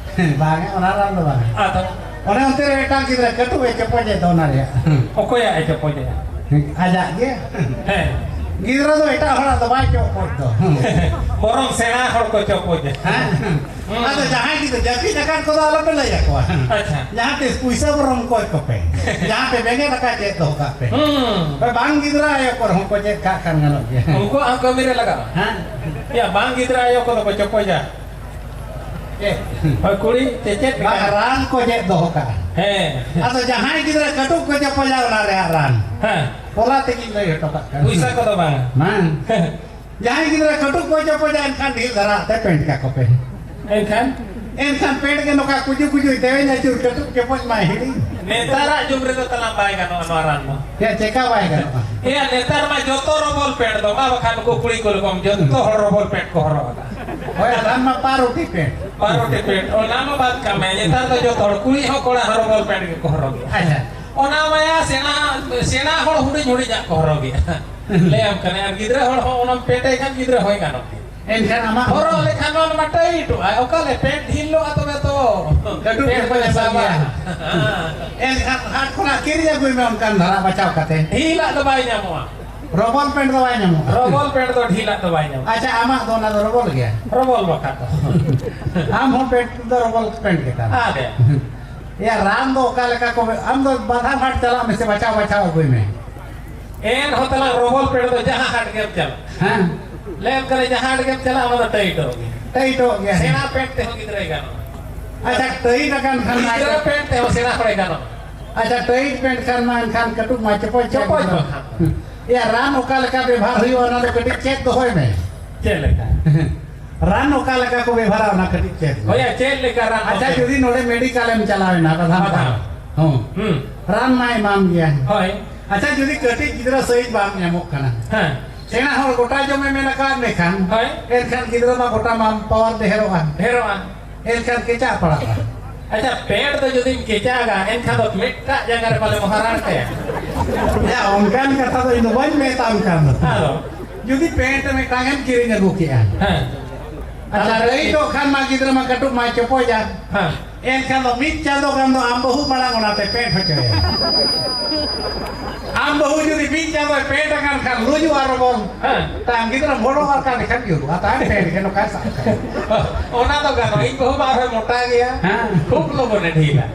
ᱵᱟᱝᱟ, ᱚᱱᱟ ᱨᱟᱱ ᱫᱚ ᱵᱟᱝᱟ᱾ ᱟᱫᱚ? ᱚᱱᱮ ᱚᱱᱛᱮ ᱨᱮ ᱢᱤᱫᱴᱟᱝ ᱜᱤᱫᱽᱨᱟᱹ ᱠᱟᱹᱴᱩᱵ ᱮ ᱪᱚᱯᱚᱡᱮᱫ ᱫᱚ, ᱚᱱᱟ ᱨᱮᱭᱟᱜ᱾ ᱚᱠᱚᱭᱟᱜ ᱮ ᱪᱚᱯᱚᱡᱮᱫᱼᱟ? ᱟᱡᱟᱜ ᱜᱮ᱾ ᱦᱮᱸ᱾ ᱜᱤᱫᱽᱨᱟᱹ ᱫᱚ ᱮᱴᱟᱜ ᱦᱚᱲᱟᱜ ᱫᱚ ᱵᱟᱭ ᱪᱚᱯᱚᱡ ᱫᱚ᱾ ᱵᱚᱨᱚᱝ ᱥᱮᱬᱟ ᱦᱚᱲ ᱠᱚ ᱪᱚᱯᱚᱡᱟ᱾ ᱦᱮᱸ᱾ ᱦᱩᱸ᱾ ᱟᱫᱚ ᱡᱟᱦᱟᱸᱭ ᱜᱤᱫᱽᱨᱟᱹ ᱡᱟᱹᱯᱤᱫ ᱟᱠᱟᱫ ᱠᱚᱫᱚ ᱟᱞᱚᱯᱮ ᱞᱟᱹᱭ ᱟᱠᱚᱣᱟ᱾ ᱟᱪᱪᱷᱟ᱾ ᱡᱟᱦᱟᱸ ᱛᱤᱥ ᱯᱩᱭᱥᱟᱹ ᱵᱚᱨᱚᱝ ᱠᱚᱭ ᱠᱚᱯᱮ᱾ ᱡᱟᱦᱟᱸ ᱯᱮ ᱵᱮᱸᱜᱮᱫ ᱟᱠᱟᱫ, ᱪᱮᱫ ᱫᱚᱦᱚ ᱠᱟᱜ ᱯᱮ᱾ ᱦᱩᱸ᱾ ᱦᱳᱭ, ᱵᱟᱝ ᱜᱤᱫᱽᱨᱟᱹ ᱟᱭᱳ ᱠᱚᱨᱮ ᱦᱚᱸ ᱠᱚ ᱪᱮᱫ ᱠᱟᱜ ᱠᱷᱟᱱ ᱜᱟᱱᱚᱜ ᱜᱮᱭᱟ᱾ ᱩᱱᱠᱩᱣᱟᱜ ᱦᱚᱸ ᱠᱟᱹᱢᱤ ᱨᱮ ᱞᱟᱜᱟᱜᱼᱟ᱾ ᱦᱮᱸ? ᱭᱟ, ᱵᱟᱝ ᱜᱤᱫᱽᱨᱟᱹ ᱟᱭᱳ ᱠᱚᱫᱚ ᱠᱚ ᱪᱚᱯᱚᱡᱟ᱾ ᱪᱮᱫ? ᱦᱳᱭ, ᱠᱩᱲᱤ ᱪᱮᱪᱮᱫ ᱵᱟᱝ, ᱞᱮᱠᱟ᱾ ᱨᱟᱱ ᱠᱚ ᱪᱮᱫ ᱫᱚᱦᱚ ᱠᱟᱜᱼᱟ᱾ ᱦᱮᱸ᱾ ᱟᱫᱚ ᱡᱟᱦᱟᱸᱭ ᱜᱤᱫᱽᱨᱟᱹ ᱠᱟᱹᱴᱩᱵ ᱠᱚ ᱪᱚᱯᱚᱡᱟ, ᱚᱱᱟ ᱨᱮᱭᱟᱜ ᱨᱟᱱ᱾ ᱦᱮᱸ᱾ ᱯᱚᱞᱟ ᱛᱮᱜᱮᱧ ᱞᱟᱹᱭ ᱦᱚᱴᱚ ᱠᱟᱜ ᱠᱟᱱᱟ᱾ ᱯᱩᱭᱥᱟᱹ ᱠᱚᱫᱚ ᱵᱟᱝ᱾ ᱵᱟᱝ᱾ ᱡᱟᱦᱟᱸᱭ ᱜᱤᱫᱽᱨᱟᱹ ᱠᱟᱹᱴᱩᱵ ᱠᱚ ᱪᱚᱯᱚᱡᱟ, ᱮᱱᱠᱷᱟᱱ ᱰᱷᱤᱞ ᱫᱷᱟᱨᱟ ᱛᱮ ᱯᱮᱱᱴ ᱠᱟᱠᱚ ᱯᱮ᱾ ᱮᱱᱠᱷᱟᱱ? ᱮᱱᱠᱷᱟᱱ ᱯᱮᱱᱴ ᱜᱮ ᱱᱚᱝᱠᱟ ᱠᱩᱡᱩ ᱠᱩᱡᱩᱭ ᱛᱮᱣᱮᱧ ᱟᱹᱪᱩᱨ, ᱠᱟᱹᱴᱩᱵ ᱪᱚᱯᱚᱡ ᱢᱟᱭ ᱦᱤᱲᱤᱧ᱾ ᱱᱮᱛᱟᱨᱟᱜ ᱡᱩᱜᱽ ᱨᱮᱫᱚ ᱛᱟᱞᱟᱝ ᱵᱟᱭ ᱜᱟᱱᱚᱜᱼᱟ ᱱᱚᱣᱟ ᱨᱟᱱ ᱫᱚ᱾ ᱪᱮᱫ ᱪᱮᱠᱟ ᱵᱟᱭ ᱜᱟᱱᱚᱜᱼᱟ? ᱮᱭᱟ, ᱱᱮᱛᱟᱨ ᱢᱟ ᱡᱚᱛᱚ ᱨᱚᱵᱚᱞ ᱯᱮᱱᱴ ᱫᱚ, ᱢᱟ ᱵᱟᱠᱷᱟᱱ ᱱᱩᱠᱩ ᱠᱩᱲᱤ ᱠᱚ ᱞᱮᱠᱚᱢ ᱡᱚᱛᱚ ᱦᱚᱲ ᱨᱚᱵᱚᱞ ᱯᱮᱱᱴ ᱠᱚ ᱦᱚᱨᱚᱜ ᱮᱫᱟ᱾ ᱦᱳᱭ, ᱟᱫᱷᱟᱱ ᱢᱟ ᱯᱟᱨᱩᱴᱤ ᱯᱮᱱᱴ᱾ ᱯᱟᱨᱩᱴᱤ ᱯᱮᱱᱴ, ᱚᱱᱟ ᱢᱟ ᱵᱟᱫ ᱠᱟᱜ ᱢᱮ, ᱱᱮᱛᱟᱨ ᱫᱚ ᱡᱚᱛᱚ ᱦᱚᱲ, ᱠᱩᱲᱤ ᱦᱚᱸ ᱠᱚᱲᱟ ᱦᱚᱸ ᱨᱚᱵᱚᱞ ᱯᱮᱱᱴ ᱜᱮᱠᱚ ᱦᱚᱨᱚᱜ ᱮᱫᱟ᱾ ᱟᱪᱪᱷᱟ᱾ ᱚᱱᱟ ᱢᱟᱭᱟ ᱥᱮᱬᱟ, ᱥᱮᱬᱟ ᱦᱚᱲ ᱦᱩᱰᱤᱧ ᱦᱩᱰᱤᱧᱟᱜ ᱠᱚ ᱦᱚᱨᱚᱜᱮᱜᱼᱟ᱾ ᱞᱟᱹᱭᱟᱢ ᱠᱟᱱᱟ, ᱟᱨ ᱜᱤᱫᱽᱨᱟᱹ ᱦᱚᱲ ᱦᱚᱸ ᱚᱱᱟᱢ ᱯᱮᱱᱴ ᱟᱭ ᱠᱷᱟᱱ ᱜᱤᱫᱽᱨᱟᱹ ᱦᱚᱸᱭ ᱜᱟᱱᱚᱜ ᱜᱮᱭᱟ᱾ ᱮᱱᱠᱷᱟᱱ ᱟᱢᱟᱜ ᱦᱚᱨᱚᱜ ᱞᱮᱠᱷᱟᱱ ᱱᱚᱣᱟ ᱢᱟ ᱴᱟᱭᱤᱴᱚᱜᱼᱟ᱾ ᱚᱠᱟ ᱞᱮ ᱯᱮᱱᱴ ᱰᱷᱤᱞᱚᱜᱼᱟ ᱛᱚᱵᱮ ᱛᱚ᱾ ᱠᱟᱹᱴᱩᱵ ᱯᱮᱱᱴ ᱠᱚ ᱠᱚ ᱥᱟᱵᱟ᱾ ᱥᱟᱵᱟ᱾ ᱦᱮᱸ᱾ ᱮᱱᱠᱷᱟᱱ ᱦᱟᱴ ᱠᱷᱚᱱᱟᱜ ᱠᱤᱨᱤᱧ ᱟᱹᱜᱩᱭ ᱢᱮ ᱚᱱᱠᱟᱱ ᱫᱷᱟᱨᱟ ᱵᱟᱪᱷᱟᱣ ᱠᱟᱛᱮ᱾ ᱰᱷᱤᱞᱟᱜ ᱫᱚ ᱵᱟᱭ ᱧᱟᱢᱚᱜᱼᱟ᱾ ᱨᱚᱵᱚᱞ ᱯᱮᱱᱴ ᱫᱚ ᱵᱟᱭ ᱧᱟᱢᱚᱜᱼᱟ᱾ ᱨᱚᱵᱚᱞ ᱯᱮᱱᱴ ᱫᱚ ᱰᱷᱤᱞᱟᱜ ᱫᱚ ᱵᱟᱭ ᱧᱟᱢᱚᱜᱼᱟ᱾ ᱟᱪᱪᱷᱟ, ᱟᱢᱟᱜ ᱫᱚ ᱚᱱᱟ ᱫᱚ ᱨᱚᱵᱚᱞ ᱜᱮᱭᱟ? ᱨᱚᱵᱚᱞ ᱵᱟᱠᱷᱟᱡ ᱫᱚ᱾ ᱟᱢ ᱦᱚᱸ ᱯᱮᱱᱴ ᱫᱚ ᱨᱚᱵᱚᱞ ᱯᱮᱱᱴ ᱜᱮ ᱛᱟᱢ᱾ ᱟᱫᱮ᱾ ᱮᱭᱟ, ᱨᱟᱱ ᱫᱚ ᱚᱠᱟ ᱞᱮᱠᱟ ᱠᱚ, ᱟᱢ ᱫᱚ ᱵᱟᱫᱷᱟᱢ ᱦᱟᱴ ᱪᱟᱞᱟᱜ ᱢᱮᱥᱮ, ᱵᱟᱪᱷᱟᱣ ᱵᱟᱪᱷᱟᱣ ᱟᱹᱜᱩᱭ ᱢᱮ᱾ ᱮᱱ ᱦᱚᱸ ᱛᱟᱞᱟᱝ ᱨᱚᱵᱚᱞ ᱯᱮᱱᱴ ᱫᱚ ᱡᱟᱦᱟᱸ ᱦᱟᱴ ᱜᱮᱢ ᱪᱟᱞᱟᱜ᱾ ᱦᱮᱸ᱾ ᱞᱟᱹᱭᱟᱢ ᱠᱟᱱᱟ, ᱡᱟᱦᱟᱸ ᱦᱟᱴ ᱜᱮᱢ ᱪᱟᱞᱟᱜ, ᱚᱱᱟ ᱫᱚ ᱴᱟᱭᱤᱴᱚᱜ ᱜᱮᱭᱟ᱾ ᱴᱟᱭᱤᱴᱚᱜ ᱜᱮᱭᱟ᱾ ᱥᱮᱬᱟ ᱯᱮᱱᱴ ᱛᱮᱦᱚᱸ ᱜᱤᱫᱽᱨᱟᱹᱭ ᱜᱟᱱᱚᱜᱼᱟ᱾ ᱟᱪᱪᱷᱟ, ᱴᱟᱭᱤᱴ ᱟᱠᱟᱱ ᱠᱷᱟᱱ ᱢᱟ ᱜᱤᱫᱽᱨᱟᱹ ᱯᱮᱱᱴ ᱛᱮᱦᱚᱸ ᱥᱮᱬᱟ ᱦᱚᱲᱮ ᱜᱟᱱᱚᱜᱼᱟ᱾ ᱟᱪᱪᱷᱟ, ᱴᱟᱭᱤᱴ ᱯᱮᱱᱴ ᱠᱷᱟᱱ ᱢᱟ ᱮᱱᱠᱷᱟᱱ ᱠᱟᱹᱴᱩᱵ ᱢᱟ ᱪᱚᱯᱚᱡ ᱪᱚᱯᱚᱡ ᱠᱟᱜ ᱢᱟ ᱜᱮ᱾ ᱠᱷᱟᱱ᱾ ᱮᱭᱟ, ᱨᱟᱱ ᱚᱠᱟ ᱞᱮᱠᱟ ᱵᱮᱵᱷᱟᱨ ᱦᱩᱭᱩᱜᱼᱟ, ᱚᱱᱟ ᱫᱚ ᱠᱟᱹᱴᱤᱡ ᱪᱮᱫ ᱫᱚᱦᱚᱭ ᱢᱮ᱾ ᱪᱮᱫ ᱞᱮᱠᱟ? ᱨᱟᱱ ᱚᱠᱟ ᱞᱮᱠᱟ ᱠᱚ ᱵᱮᱵᱷᱟᱨᱟ, ᱚᱱᱟ ᱠᱟᱹᱴᱤᱡ ᱪᱮᱫ ᱢᱮ᱾ ᱦᱳᱭᱟ, ᱪᱮᱫ ᱞᱮᱠᱟ ᱨᱟᱱ ᱟᱪᱪᱷᱟ, ᱠᱚ ᱡᱩᱫᱤ ᱱᱚᱰᱮ ᱢᱮᱰᱤᱠᱟᱞ ᱮᱢ ᱪᱟᱞᱟᱣ ᱮᱱᱟ, ᱵᱟᱫᱷᱟᱢ ᱵᱟᱫᱷᱟᱢ᱾ ᱯᱟᱲᱟ᱾ ᱦᱚᱸ᱾ ᱦᱩᱸ᱾ ᱨᱟᱱ ᱢᱟ ᱮᱢᱟᱢ ᱜᱮᱭᱟ᱾ ᱦᱳᱭ᱾ ᱟᱪᱪᱷᱟ, ᱡᱩᱫᱤ ᱠᱟᱹᱴᱤᱡ ᱜᱤᱫᱽᱨᱟᱹ ᱥᱟᱹᱭᱤᱡ ᱵᱟᱝ ᱧᱟᱢᱚᱜ ᱠᱟᱱᱟ, ᱦᱮᱸ᱾ ᱥᱮᱬᱟ ᱦᱚᱲ ᱜᱚᱴᱟ ᱡᱚᱢᱮ ᱢᱮᱱ ᱟᱠᱟᱫ ᱢᱮᱠᱷᱟᱱ, ᱦᱳᱭ᱾ ᱮᱱᱠᱷᱟᱱ ᱜᱤᱫᱽᱨᱟᱹ ᱢᱟ ᱜᱚᱴᱟ ᱢᱟ ᱯᱟᱣᱟᱨ ᱰᱷᱮᱨᱚᱜᱼᱟ᱾ ᱰᱷᱮᱨᱚᱜᱼᱟ᱾ ᱮᱱᱠᱷᱟᱱ ᱠᱮᱪᱟᱜ ᱯᱟᱲᱟᱜᱼᱟ᱾ ᱟᱪᱪᱷᱟ, ᱯᱮᱴ ᱫᱚ ᱡᱩᱫᱤᱢ ᱠᱮᱪᱟᱜᱟ, ᱮᱱᱠᱷᱟᱱ ᱫᱚ ᱢᱤᱫᱴᱟᱜ ᱡᱟᱭᱜᱟ ᱨᱮ ᱯᱟᱞᱮ ᱢᱚᱦᱟᱨᱟᱲ ᱠᱟᱭᱟ᱾ ᱭᱟ, ᱚᱱᱠᱟᱱ ᱠᱟᱛᱷᱟ ᱫᱚ ᱤᱧ ᱫᱚ ᱵᱟᱹᱧ ᱢᱮᱛᱟᱢ ᱠᱟᱱ ᱫᱚ᱾ ᱟᱫᱚ? ᱡᱩᱫᱤ ᱯᱮᱱᱴ ᱢᱤᱫᱴᱟᱝ ᱮᱢ ᱠᱤᱨᱤᱧ ᱟᱹᱜᱩ ᱠᱮᱜᱼᱟ, ᱦᱮᱸ᱾ ᱟᱪᱪᱷᱟ, ᱞᱟᱹᱭ ᱫᱚ ᱠᱷᱟᱱ ᱢᱟ ᱜᱤᱫᱽᱨᱟᱹ ᱢᱟ ᱠᱟᱹᱴᱩᱵ ᱢᱟᱭ ᱪᱚᱯᱚᱡᱟ᱾ ᱦᱮᱸ᱾ ᱮᱱᱠᱷᱟᱱ ᱫᱚ ᱢᱤᱫ ᱪᱟᱸᱫᱚ ᱜᱟᱱ ᱫᱚ ᱟᱢ ᱵᱟᱹᱦᱩ ᱢᱟᱲᱟᱝ ᱚᱱᱟᱛᱮ ᱯᱮᱱᱴ ᱦᱚᱪᱚᱭᱟ᱾ ᱟᱢ ᱵᱟᱹᱦᱩ ᱡᱩᱫᱤ ᱢᱤᱫ ᱪᱟᱸᱫᱚᱭ ᱯᱮᱱᱴ ᱟᱠᱟᱱ ᱠᱷᱟᱱ ᱞᱩᱡᱩᱜᱼᱟ ᱨᱚᱵᱚᱞ᱾ ᱦᱮᱸ᱾ ᱛᱟᱭᱚᱢ ᱜᱤᱫᱽᱨᱟᱹᱢ ᱵᱚᱲᱚ ᱟᱠᱟᱱ ᱠᱷᱟᱱ ᱧᱩᱨᱩᱜᱼᱟ, ᱛᱟᱭᱚᱢ ᱯᱮᱱᱴ ᱜᱮ ᱱᱚᱝᱠᱟᱭ ᱥᱟᱵ ᱠᱟᱜᱼᱟ᱾ ᱚᱱᱟ ᱫᱚ ᱜᱟᱱᱚᱜᱼᱟ, ᱤᱧ ᱵᱟᱹᱦᱩ ᱢᱟ ᱟᱨᱦᱚᱸᱭ ᱢᱚᱴᱟ ᱜᱮᱭᱟ᱾ ᱦᱮᱸ᱾ ᱠᱷᱩᱵ ᱞᱚᱜᱚᱱᱮ ᱰᱷᱤᱞᱟ᱾